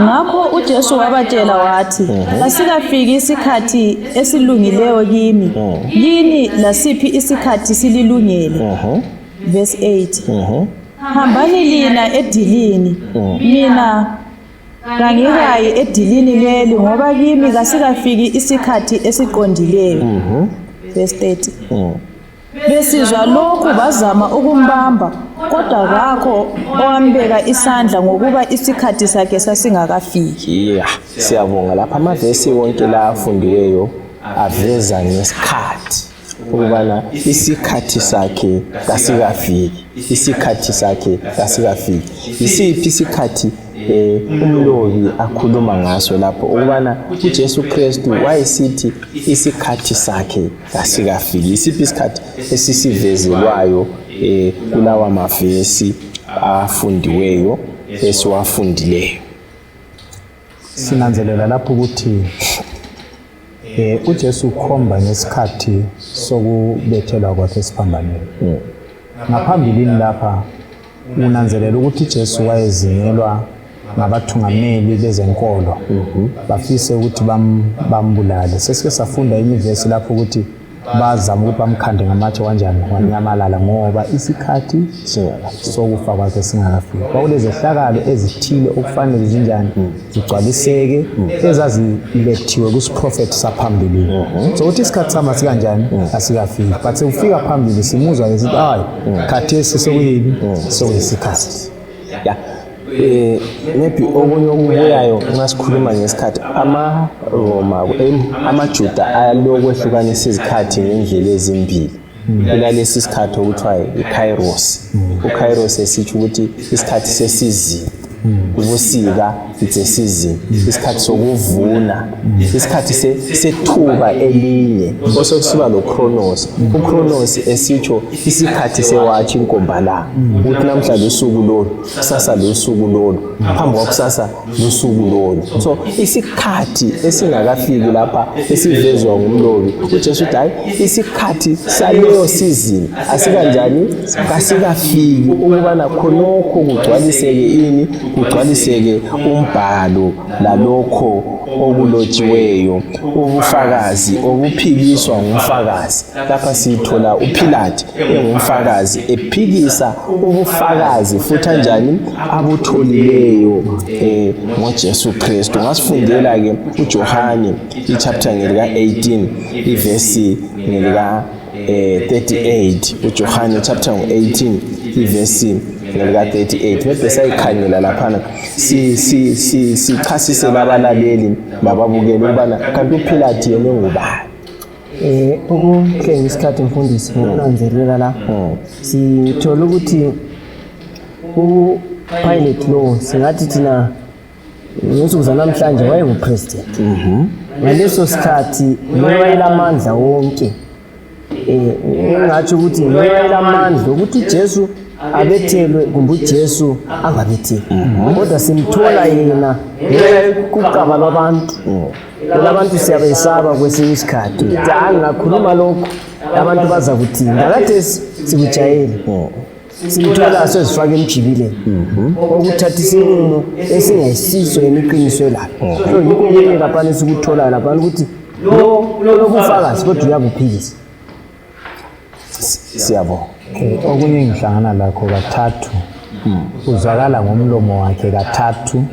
Ngakho uJesu wabatshela wathi, asikafiki isikhathi esilungileyo kimi. Yini lasiphi isikhathi sililungele? Verse 8. Hambani lina edilini, mina kangikayi edilini leli ngoba kimi kasikafiki isikhathi esiqondileyo. Verse 30. Besizwa lokhu bazama ukumbamba, kodwa kakho owambeka isandla ngokuba isikhathi sakhe sasingakafiki. Siyabonga lapha amavesi wonke la afundiweyo aveza ngesikhathi ukubana isikhathi sakhe kasikafiki, isikhathi sakhe kasikafiki. Isiphi isikhathi umlobi akhuluma ngaso lapho ukubana uJesu Kristu wayesithi isikhathi sakhe kasikafiki? Isiphi isikhathi esisivezelwayo kulawa mavesi afundiweyo esiwafundileyo? Sinanzelela lapho ukuthi uJesu ukhomba ngesikhathi sokubethelwa kwakhe esiphambanweni. Ngaphambilini lapha unanzelela ukuthi uJesu wayezingelwa ngabathungameli bezenkolo bafise ukuthi bambulale. Sesike safunda imivesi lapho ukuthi bazama ukuthi bamkhande ngamatshe kanjani wanyamalala ngoba isikhathi sokufa kwakhe singakafiki. Kwakulezi zehlakalo ezithile okufanele zinjani zigcwaliseke ezazilethiwe kusiprofeti saphambili. So uthi isikhathi sama sikanjani asikafiki, but sekufika phambili simuzwa esithi hayi khathesi sokuyini sokuyisikhathi. Maybe okunye okubuyayo nxa sikhuluma ngesikhathi amaRoma amaJuda ayaloko ehlukanisa izikhathi ngendlela ezimbili. Kulalesi isikhathi okuthiwa iKairos. uKairos esitsho ukuthi isikhathi sesizini, ubusika it's a season, isikhathi sokuvuna, isikhathi sethuba elinye, osokusiba lo Chronos. uChronos esitsho isikhathi sewatch inkombalanga, ukuthi namhlanje usuku lolu, kusasa losuku lolu, phambi kwakusasa losuku lolu. So isikhathi esingakafiki lapha esivezwa ngumlobi uJesu uthi hayi isikhathi saleyo season asikanjani kasikafiki, ukubana khonokho kugcwaliseke ini, kugcwaliseke umbhalo lalokho okulotshiweyo, ubufakazi obuphikiswa ngumfakazi. Lapha sithola uPilate engumfakazi ephikisa ubufakazi futhi kanjani abutholileyo ngoJesu Kristu. Ngasifundela ke uJohane ichapter ngelika 18 ivesi ngelika 38. uJohane chapter 18 ivesi nelika-38 bese sayikhangela laphana sichasisele abalaleli nababukeli ukubana kanti uPilate yena engubani. Ukuhlenga isikhathi mfundisi ngokunanzelela la sithola ukuthi u-Pilate lo singathi thina ngosuku zanamhlanje wayengupresident. Ngaleso sikhathi wayelamandla wonke. Engathi ukuthi wayelamandla ukuthi uJesu abethelwe kumbe uJesu angabetheli. Kodwa simthola yena kuqaba labantu. Labantu siyabesaba kwesinye isikhathi. Angakhuluma lokho abantu baza kuthini. Ngakade sikujayele. Simthola sezifaka emjibileni. Okuthatha isinqumo esingayisiso emiqiniso lapho. So yikho kunye lapha sikuthola lapha ukuthi lo bufakazi kodwa uyabuphikisa. Siyabonga. Okunye ngihlangana lakho kathathu. Uzwakala ngomlomo wakhe kathathu.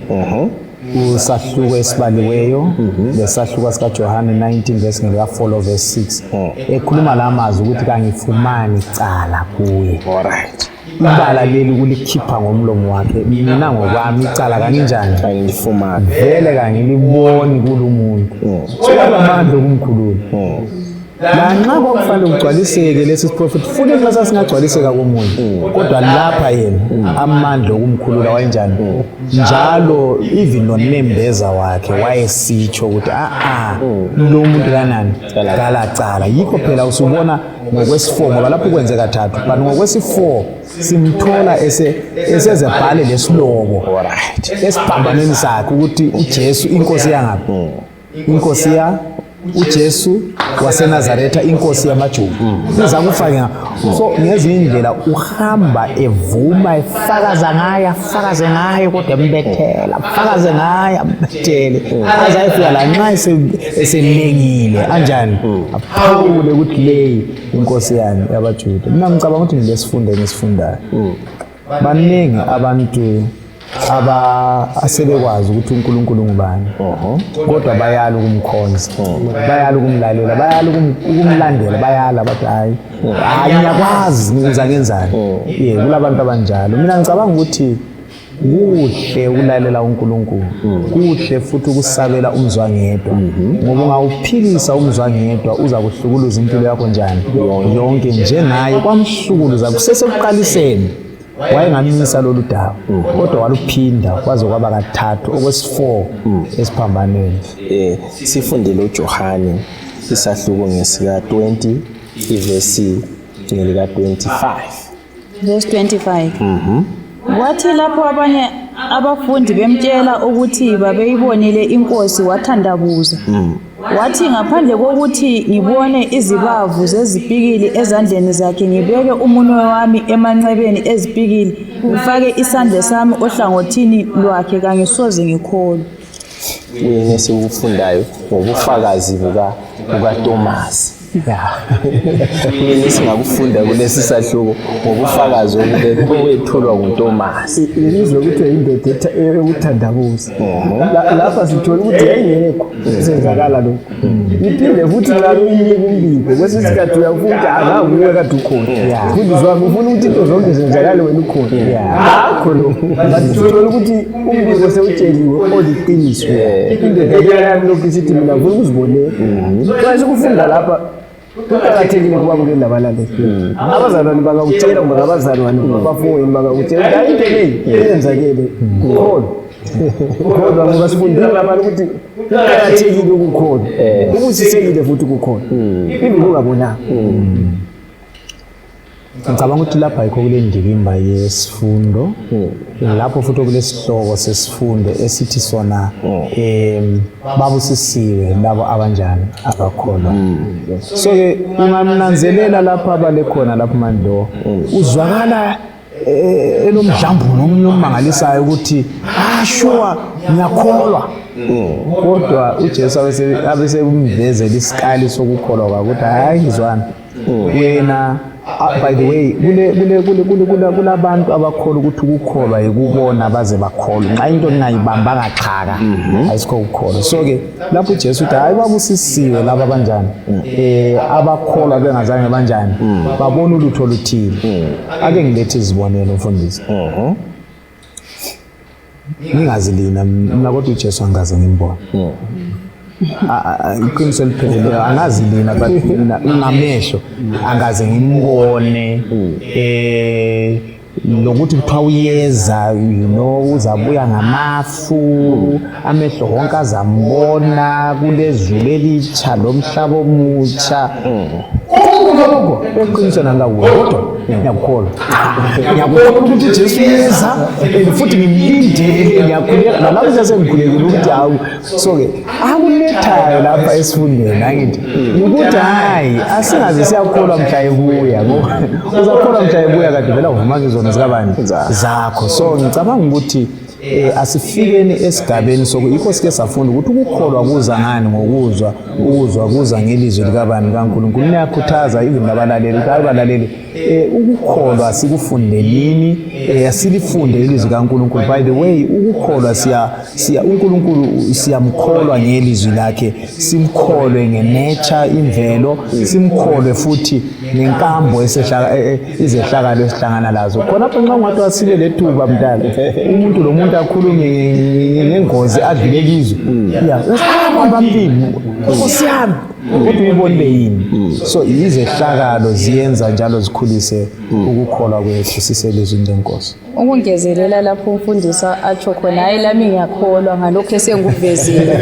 Usahluko esibaliweyo lesahluko sika Johane 19 verse ngika 4 verse 6 ekhuluma lamazwi ukuthi kangifumani icala kuye. Alright. Ibala leli kulikhipha ngomlomo wakhe mina ngokwami icala kanjani angilifumani vele kangiliboni kulomuntu sokulamandla kumkhulula lanxa kwakufanele ugcwaliseke lesi prophet futhi nxa singagcwaliseka komuntu kodwa lapha yena amandla okumkhulula wayenjani njalo even noNembeza wakhe wayesitsho ukuthi lo muntu kanani kalacala yikho phela usubona ngokwesifomo ngoba lapho kwenzeka kathathu but ngokwesi4 simthola esezebhale lesilobo alright esibhambaneni sakhe ukuthi uJesu inkosi yangapi inkosi ya uJesu waseNazaretha inkosi yamaJuda siza kufaka so ngezindlela uhamba evuma efakaza ngaye kodwa embethela fakaze ngaye ambethele azayifika la nxa eselengile kanjani aphawule ukuthi le inkosi yani yabaJuda mina ngicabanga ukuthi ngilesifundo ngisifundayo baningi abantu asebekwazi ukuthi uNkulunkulu ngubani kodwa bayala ukumkhonza bayala ukumlalela bayala ukumlandela bayala bathi hayi ngiyakwazi ngiza ngenzani kulabantu abanjalo mina ngicabanga ukuthi kuhle ukulalela uNkulunkulu kuhle futhi ukusabela umzwangedwa ngoba ungawuphikisa umzwangedwa uza kuhlukuluza impilo yakho njani yonke njengaye kwamhlukuluza kusesekuqaliseni wayengamisa lolu daba kodwa waluphinda kwaze kwaba kathathu okwesi4 esiphambaneni. Sifundile uJohane isahluko ngesika 20 ivesi ngelika 25 verse 25 wathi lapho abanye abafundi bemtshela ukuthi babeyibonile inkosi wathandabuza wathi ngaphandle kokuthi ngibone izibavu zezipikili ezandleni zakhe ngibeke umunwe wami emancebeni ezipikili ngifake isandla sami ohlangothini lwakhe kangisoze ngikholwe. Uyena sikufundayo ngobufakazi bukaThomas. Yini singakufunda kulesi sahluko ngobufakazi obethulwa nguThomas. Ilizwe ukuthi indoda eyokuthandabuza. Lapha sithola ukuthi yayingekho senzakala lokho. Iphinde futhi lalo imbiko kwesisikhathi uyafunda angakuwe kade ukhona. Futhi zwami ufuna ukuthi into zonke zenzakale wena ukhona. Akho lo. Bathola ukuthi umbiko sewutsheliwe oliqiniso. Indoda yami lokho isithi mina ngifuna ukuzibonela. Kwathi ukufunda lapha kuqakathekile kubabukeli labalaleli abazalwane bakakutshela ngoba abazalwane bafowenu bakakutshela hayi into leyi yenzakele ukholwa ngoba sifundile abantu ukuthi kuqakathekile ukukholwa ukusisekile futhi ukukhona ibi ungabonanga. Ngicabanga ukuthi lapha yikho kule ndikimba yesifundo lapho futhi kulesihloko sesifundo esithi sona babusisiwe labo abanjani abakholwa. So ke ungamnanzelela lapha abale khona lapha mando uzwakala enomdlambulo nomangalisayo ukuthi sure ngiyakholwa kodwa uJesu abese kumvezela isikali sokukholwa ukuthi hayi ngizwana wena by the way kulabantu abakholwa ukuthi ukukholwa yikubona baze bakholwe nxa into ngayibambanga qhaka ayisikho ukukholwa. So ke lapho uJesu uthi hayi babusisiwe laba kanjani abakholwa bengazange banjani babona ulutho oluthile. Ake ngilethe izibonelo mfundisi. Ngingazilina mina kodwa uJesu angaze ngimbone. Iqiniso lipheleleyo angazilina but ngamehlo angaze ngimbone lokuthi kuthiwa uyeza uzabuya ngamafu amehlo wonke azambona kulezulu elitsha lomhlaba omutsha eqiniso nangawodwa ngiyakholwa ukuthi uJesu uyeza futhi ngimlindele ngiyakhuleka nalapho sesengikhulekile ukuthi hawu. So ke akulethayo lapha esifundweni angithi ukuthi hayi asingaze siyakholwa mhla ebuya ngoba uzakholwa mhla ebuya kade vela uvuma ngizona zikabani zakho. So ngicabanga ukuthi asifikeni esigabeni yikho sike safunda ukuthi ukukholwa kuza ngani ngokuzwa kuza ngelizwi likabani kaNkulunkulu. Niyakhuthaza even nabalaleli abalaleli ukukholwa sikufundelini asilifunde ilizwi kaNkulunkulu. By the way ukukholwa uNkulunkulu siyamkholwa ngelizwi lakhe, simkholwe ngenature imvelo, simkholwe futhi nenkambo izehlakalo esihlangana lazo. Khona lapho nxa ungathi wasile lethuba mntana umuntu lo muntu akhulume ngengozi adlulekizwe bamba mlimi Nkosi yami ukuthi uyibonile yini. So izehlakalo ziyenza njalo zikhulise ukukholwa kwethu siselizweni lenkosi. Ukungezelela lapho umfundisa atsho khona hayi lami ngiyakholwa ngalokho esenguvezile.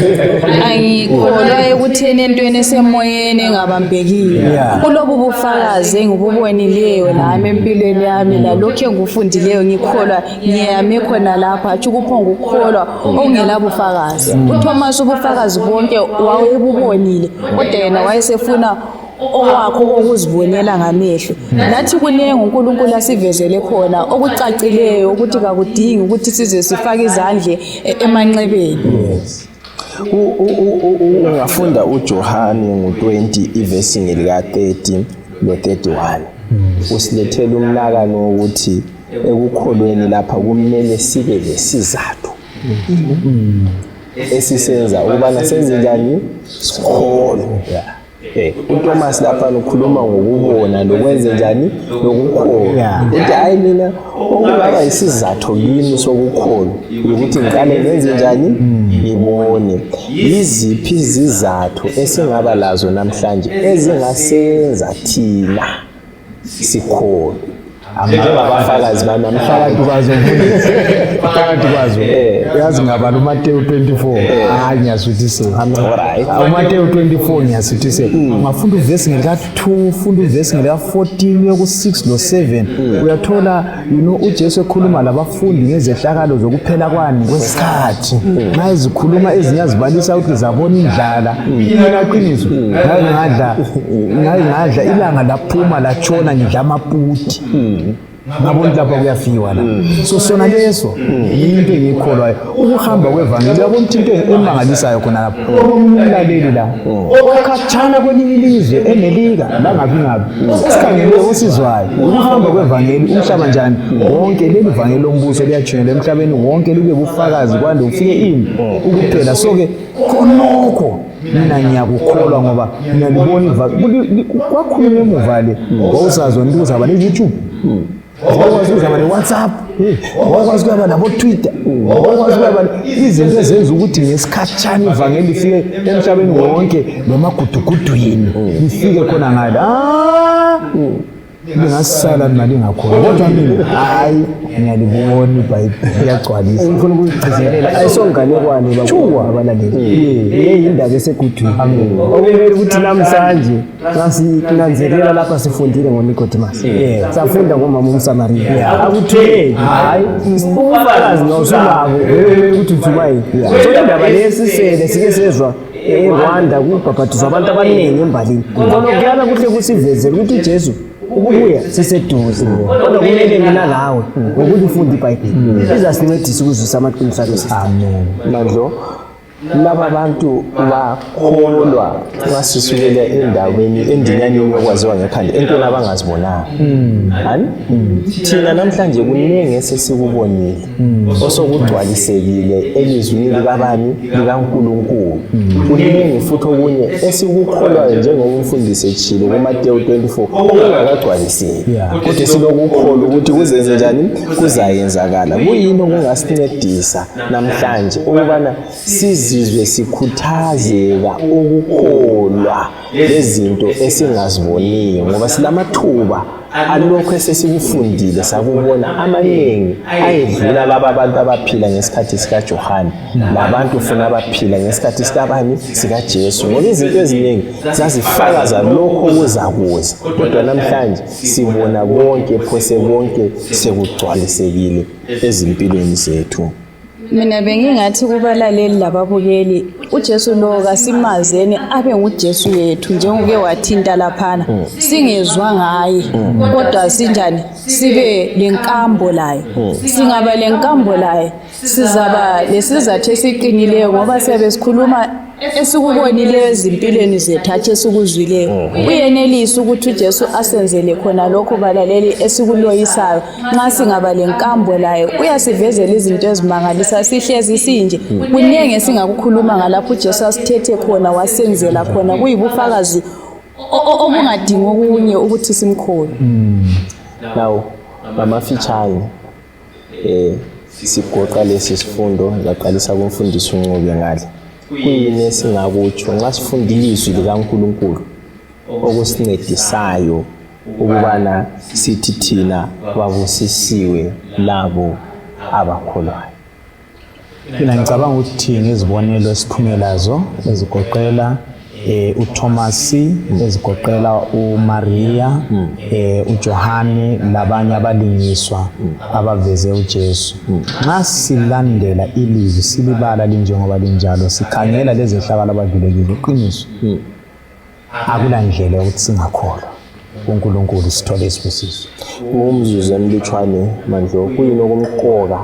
Angikholwa ekutheni entweni esemoyeni engabambekile. Kulobu bufakazi engibubonileyo nami empilweni yami nalokho engikufundileyo ngikholwa ngiyame khona lapha atsho kuphonga ukukholwa ongelabo bufakazi. uThomas ubufakazi bonke wayebubonile kodwa yena wayesefuna owakho ukuzibonela ngamehlo. Nathi kunenge uNkulunkulu asivezele khona okucacileyo ukuthi kakudingi ukuthi size sifake izandle emanxebeni. Ungafunda uJohane ngo-20 ivesi lika-30 no-31 usilethela umlakano wokuthi ekukholweni lapha kumele sibe lesizathu esisenza ukubana senze njani sikholwe. uThomas lapha ukhuluma ngokubona lokwenza njani lokukholwa. Uthi hayi mina okungaba isizathu kimi sokukholwa ukuthi ngiqale ngenze njani ngibone. Yiziphi izizathu esingaba lazo namhlanje ezingasenza thina sikholwe abafakazi banamhlanje kwazo phakathi kwazo yazi ngabala uMateyu 24 hayi ngiyasuthisela uMateyu 24 ngiyasuthisela ungafunda uvesi ngelika-2 ufunda uvesi ngelika-14 yoku-6 no-7 uyathola uJesu ekhuluma labafundi ngezehlakalo zokuphela kwani kwesikhathi nxa ezikhuluma ezinye azibalisa ukuthi zabona indlala qiniso ngadla ilanga laphuma latshona ngidla amaputi ngabona lapha kuyafiwa la. So sona leso into engikholwayo ukuhamba kwevangeli yabona into emangalisayo khona lapho umlaleli la okhatshana kwelinye ilizwe enelika la ngabi esikhangele osizwayo ukuhamba kwevangeli umhlaba njani wonke leli vangeli lombuso liyatshunyelwa emhlabeni wonke libe bufakazi kwande ufike ini ukuphela. So ke khonokho mina ngiyakukholwa ngoba ngiyalibona kwakhulunywa emuvale wawusazwa into uzaba ne-YouTube wakwazi ukuzaba ne-WhatsApp wakwazi ukuyaba nabo-Twitter wakwazi ukuyaba izinto ezenza ukuthi ngesikhatshana ivangeli lifike emhlabeni wonke nemagudugudwini lifike khona ngalo lingasala mali ngakholwa kodwa mina hayi ngiyalibona iBhayibheli iyagcwalisa ngifuna ukugcizelela ayisonganekwane abalaleli leyindaba esegudwini okumele ukuthi namhlanje ngasinanzelela lapha sifundile ngoNicodemus safunda ngomama umSamariya akutheni hayi ubufakazi nosulabo ukuthi ujumayi so indaba lesisele sike sezwa eRwanda kubhabhathizwa abantu abaningi embalini ngoba kuyana kuhle kusivezele ukuthi uJesu ukubuya siseduze kodwa kumele mina nawe ngokuthi ufunde iBhayibheli izasincedisa ukuzwisa amaqiniso amen. Mandlo laba bantu bakholwa ngasisukela endaweni endinyaneni yokwaziwa ngekhanda entweni abangazibonanga. Hani? Thina namhlanje kuningi esesikubonile osokugcwalisekile elizwini likabani likaNkulunkulu. Kuningi futhi okunye esikukholwayo njengoba umfundisi etshilo kuMateyu 24 okungakagcwaliseki. Kodwa silokukholwa ukuthi kuzenze njani kuzayenzakala. Kuyini okungasincedisa namhlanje ukubana sizizwe sikhuthazeka ukukholwa lezinto esingaziboniyo ngoba silamathuba alokho esesikufundile sakubona amaningi ayedlula laba abantu abaphila ngesikhathi sikaJohane labantu funa abaphila ngesikhathi sikabani sikaJesu ngoba izinto eziningi zazifakaza lokho kuzakuza kodwa namhlanje sibona konke phose konke sekugcwalisekile ezimpilweni zethu. Mina bengingathi kubalaleli lababukeli uJesu lo kasimazeni abe nguJesu yethu njengoke wathinta laphana singezwa ngaye kodwa sinjani sibe lenkambo laye singaba lenkambo laye sizaba lesizathu esiqinileyo ngoba siyabe sikhuluma esikubonileyo ezimpilweni zethu athi esikuzwileyo uyenelisa ukuthi uJesu asenzele khona lokho balaleli esikuloyisayo nxa singaba lenkambo laye uyasivezela izinto ezimangalisa sihlezi sinje kuningi esingakukhuluma ngalapho uJesu asithethe khona wasenzela khona kuyibufakazi obungadingi okunye ukuthi simkholwe. Now ngamafitshane sigoqa lesi sifundo ngaqalisa kumfundisi uNcube ngale. Kuyini esingakutsho nxa sifunda ilizwi likaNkulunkulu okusincedisayo ukubana sithi thina babusisiwe labo abakholwayo. Mina ngicabanga ukuthi ngezibonelo esiphumelazo ezigoqela uThomas ezigoqela uMaria uJohane labanye abalingiswa abaveze uJesu. Nxa silandela ilizwi silibala linjengoba linjalo sikhangela lezi hlakala abadlulekile iqiniso akula ndlela yokuthi singakholwa uNkulunkulu sithole isibusiso. Umzuzu emlutshwane mandlo kuyini okumqoka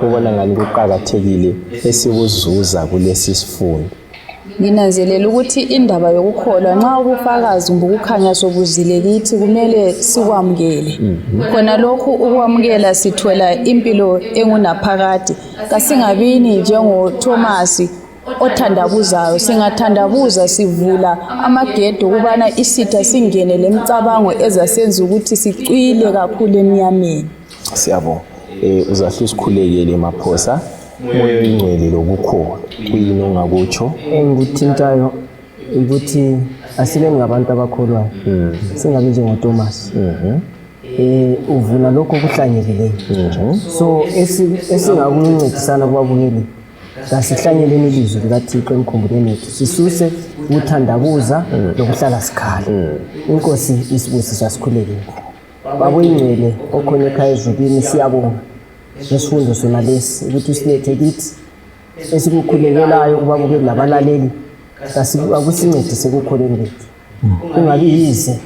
ubona ngani kuqhakathekile esikuzuza kulesi sifundo. Nginanzelela ukuthi indaba yokukholwa nxa ubufakazi ngokukhanya sobuzile kithi kumele sikwamukele. Khona lokhu ukwamukela sithola impilo engunaphakade. Kasingabini njengoThomas othandabuzayo singathandabuza sivula amagedo kubana isitha singene lemicabango ezasenza ukuthi sicwile kakhulu emnyameni. Siyabonga. Uzahle usikhulekele maphosa moyo ingcwele lokukholwa kuyini ongakutsho engikuthintayo ukuthi asibe ngabantu abakholwayo singabe njengoThomas uvula lokho kuhlanyelileyo so esingakuncedisana kubabukeli kasihlanyeleni ilizwi likaThixo emkhumbulweni wethu sisuse ukuthandabuza lokuhlala sikhala. Inkosi isibusisa sikhulekele. Babuyingcwele okhona ekhaya ezulwini siyabonga ngesifundo sona lesi ukuthi usilethe kithi esikukhulekelayo kubabukeli labalaleli akusincedise ekukholweni kwethu kungabi yize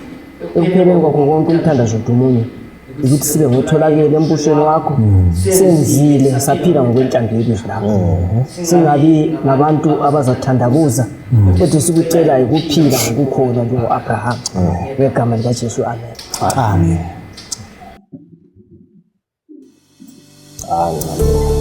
ekupheleni kwakho konke umthandazo odumunye ukuthi sibe ngotholakele embusweni wakho senzile saphila ngokwenhlamvu yelizwi lakho singabi nabantu abazathandabuza kodwa sikucela ukuphila ngokukholwa njengo-Abraham ngegama likaJesu amen. Amen. Amen.